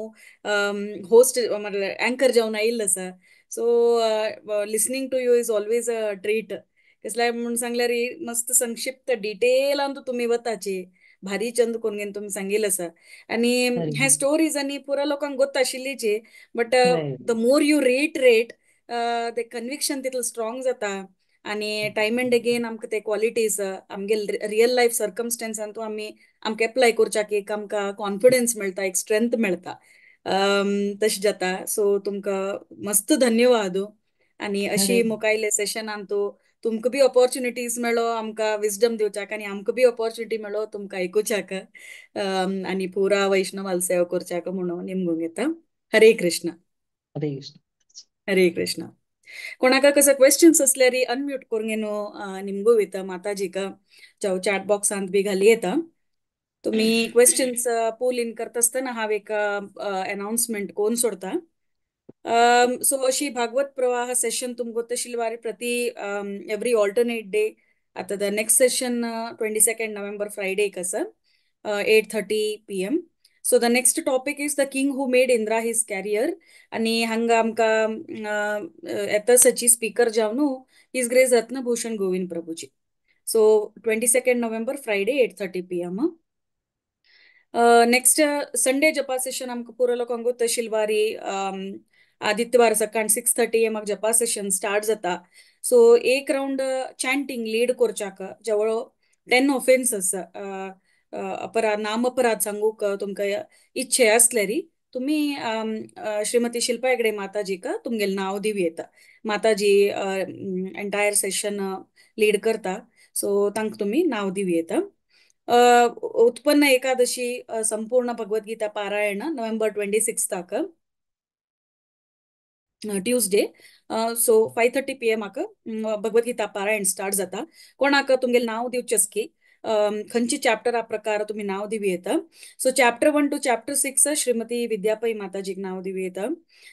होस्ट म्हटल्यार अँकर जावन आयिल्लो आसा. So listening to you is always a treat. कसल्याय म्हूण सांगल्यार मस्त संक्षिप्त डिटेलान तुमी वताची, भारी चंद करून तुमी सांगिल आसा. आनी हे स्टोरीज आनी पुरा लोकांक गोत आशिल्लीची, but the more you reiterate ते कन्विक्शन तितलें स्ट्रॉंग जाता. आनी टायम एंड अगेन आमकां ते क्वॉलिटीज आमगे रियल लायफ सर्कमस्टन्सान तूं आमी आमकां एप्लाय करच्याक एक आमकां कॉन्फिडन्स मेळटा, एक स्ट्रेंथ मेळटा, तशें जाता. सो तुमकां मस्त धन्यवाद. आनी अशी मुखायले सेशनान तूं तुमकां बी ऑपॉर्च्युनिटीज मेळो आमकां विजडम दिवच्याक, आनी आमकां बी ऑपॉर्च्युनिटी मेळो तुमकां आयकुच्याक आनी पुरा वैष्णवाल सेवा करच्याक म्हणून निमगूंक येता. हरे कृष्ण. हरे कृष्ण. हरे कृष्ण. कोणाका कसं क्वेश्चन्स असल्यार अनम्यूट करून घेवन निमगू येता माताजीक, जावं चॅट बॉक्सांत बी घाली येता. तुमी क्वेश्चन्स पूल इन करता आसतना हांव एक अनाउन्समेंट कोन सोडता. सो अशी भागवत प्रवाह सेशन तुमकां तशी वारी प्रति एवरी ऑल्टरनेट डे. आतां the next session 22 November फ्रायडेक आसा 8:30 PM. So the next topic is the king who made Indra his carrier. आनी हांगा आमकां येता सची स्पीकर जावन his grace Ratnabhushan Govind Prabhuji. So 22 November Friday 8:30 PM. Next Sunday japa session आमकां पुरो लोकांक तहसीलवारी आदित्यवार सकाळ 6:30 AM जपा सेशन स्टार्ट जाता. सो एक रावंड चॅन्टिंग लीड करच्याक जवळ 10 ऑफेन्सस अपराध नाम अपराध सांगूक तुमकां इच्छे आसल्यारी तुमी श्रीमती शिल्पा हेगडे माताजीक तुमगेलें नांव दिवं येता. माताजी एंटायर सेशन लीड करता, सो तांकां तुमी नांव दिवं येता. उत्पन्न एकादशी संपूर्ण भगवद्गीता पारायण नोव्हेंबर 26 Tuesday. So 5:30 PM Bhagavad Gita पारायण स्टार्ट जाता. कोणाक तुमगेलें नांव दिवचें की खंयची चॅप्टरा प्रकार तुमी नांव दिवं येता. So chapter 1 to chapter 6 Shrimati Vidya Pai माताजीक नांव दिवं येता.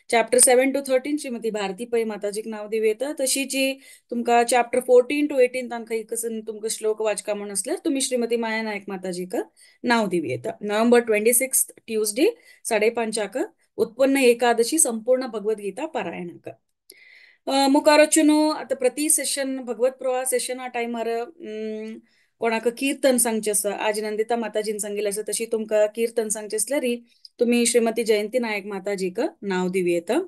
Chapter 7 to 13 Shrimati Bharati Pai माताजीक नांव दिवं येता. तशीच तुमकां चॅप्टर 14 to 18 तांकां कसं तुमकां श्लोक वाचका म्हूण आसल्यार तुमी श्रीमती माया नायक माताजीक नांव दिवं येता. नोव्हेंबर 26 ट्यूजडे 5:30 उत्पन्न एकादशी संपूर्ण भगवद्गीता पारायणाक. मुखार वचून आतां प्रति सेशन भगवत प्रवाह सेशना टायमार कोणाक कीर्तन सांगचें आसा, आज नंदिता माताजीन सांगिल्लें आसा तशी तुमकां कीर्तन सांगचें आसल्यार तुमी श्रीमती जयंती नायक माताजीक नांव दिवं येता.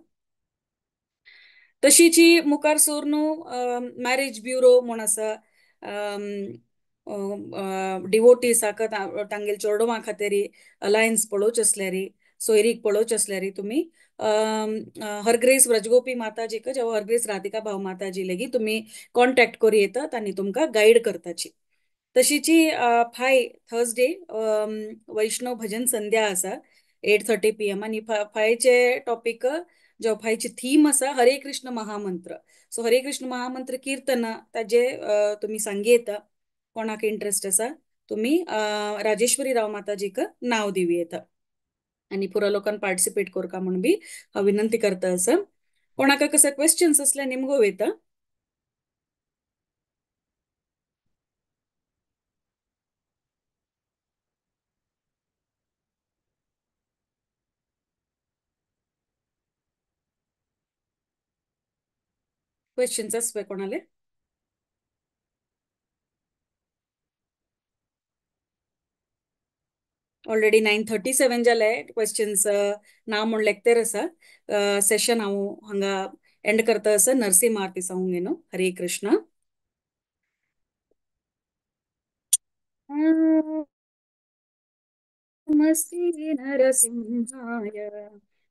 तशीच मुखार सोर न्हू मॅरेज ब्युरो म्हूण आसा, डिवोटीसाक तांगेले चेडवां खातीर अलायन्स पळोवचें आसल्यार, सोयरीक पळोवचें आसल्यार तुमी हरग्रेस व्रजगोपी माताजीक जावं हरग्रेस राधिका भाव माताजी लेगीत तुमी कॉन्टॅक्ट करूं येतात आनी तुमकां गायड करताची. तशीच फाय थर्सडे वैष्णव भजन संध्या आसा 8:30 PM. आनी फायचे टॉपीक जावं फायची थीम आसा हरे कृष्ण महामंत्र. सो हरे कृष्ण महामंत्र कीर्तन ताजे तुमी सांगी येता. कोणाक इंट्रस्ट आसा तुमी राजेश्वरी राव माताजीक नांव दिवं येता आनी पुरा लोकांक पार्टिसिपेट करका म्हूण बी हांव विनंती करता आसा. कोणाक कसं क्वेश्चन्स आसल्यार निमगो येता. क्वेश्चन्स आसपय कोणाले? ऑलरेडी 9:37 जाले. क्वेश्चन्स ना म्हूण लेक्तेर आसा. सेशन हांव हांगा एंड करता आसा. नरसिंह आरती सांगूंक न्हू. हरे कृष्ण. नमस्ते नरसिंहाय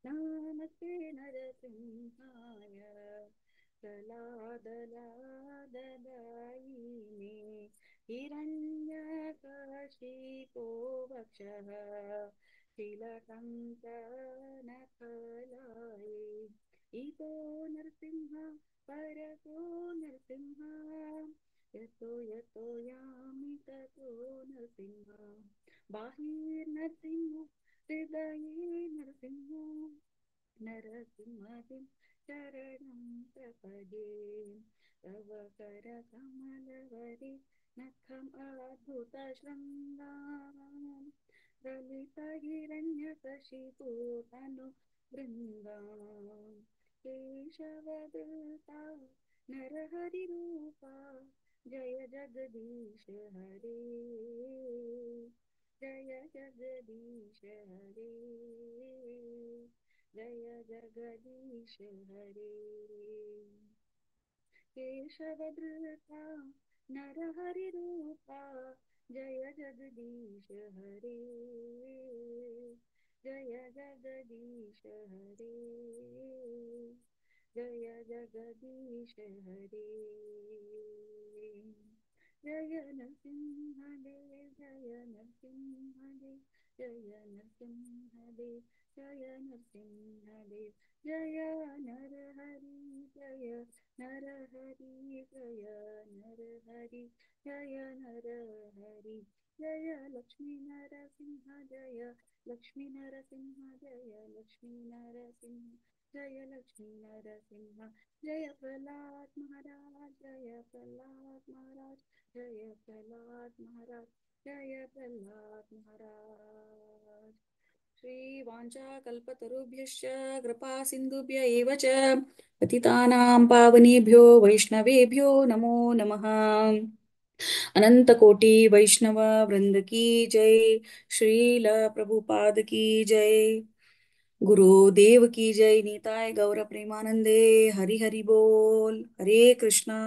नमस्ते नरसिंहाय प्रह्लादलाददायिने हिरण्यकशिपो वक्षः शिलकङ्कणफलाये इतो नरसिंह परतो नरसिंह यतो यतो यामि ततो नरसिंह बाहिर्नरसिंह हृदये नरसिंह नरसिंहं शरणं प्रपदे तव करकमलवरे नखम् अद्भुतशृङ्गां ललितहिरण्यकशिपुतनु वृन्दां केशवदूता नरहरिरूपा जय जगदीश हरे जय जगदीश हरे जय जगदीश हरे केशवधृता नरहरिरूपा जय जगदीश हरे जय जगदीश हरे जय जगदीश हरे जय नरसिंहदेव जय नरसिंहदेव जय नरसिंहदेव जय नरसिंहदेव जय नरहरि जय नरहरि जय नरहरि जय नरहरि जय लक्ष्मी नरसिंह जय लक्ष्मी नरसिंह जय लक्ष्मी नरसिंह जय लक्ष्मी नरसिंह जय प्रहलाद महाराज जय प्रहलाद महाराज जय प्रहलाद महाराज जय प्रहलाद महाराज। श्री वाञ्छाकल्पतरुभ्यश्च कृपा सिन्धुभ्य एव च पतितानां पावनेभ्यो वैष्णवेभ्यो नमो नमः। अनंत कोटि वैष्णव वृंद की जय, श्रील प्रभुपाद की जय, गुरुदेव की जय, नीताय गौर प्रेमानंदे, हरि हरि बोल, हरे कृष्णा।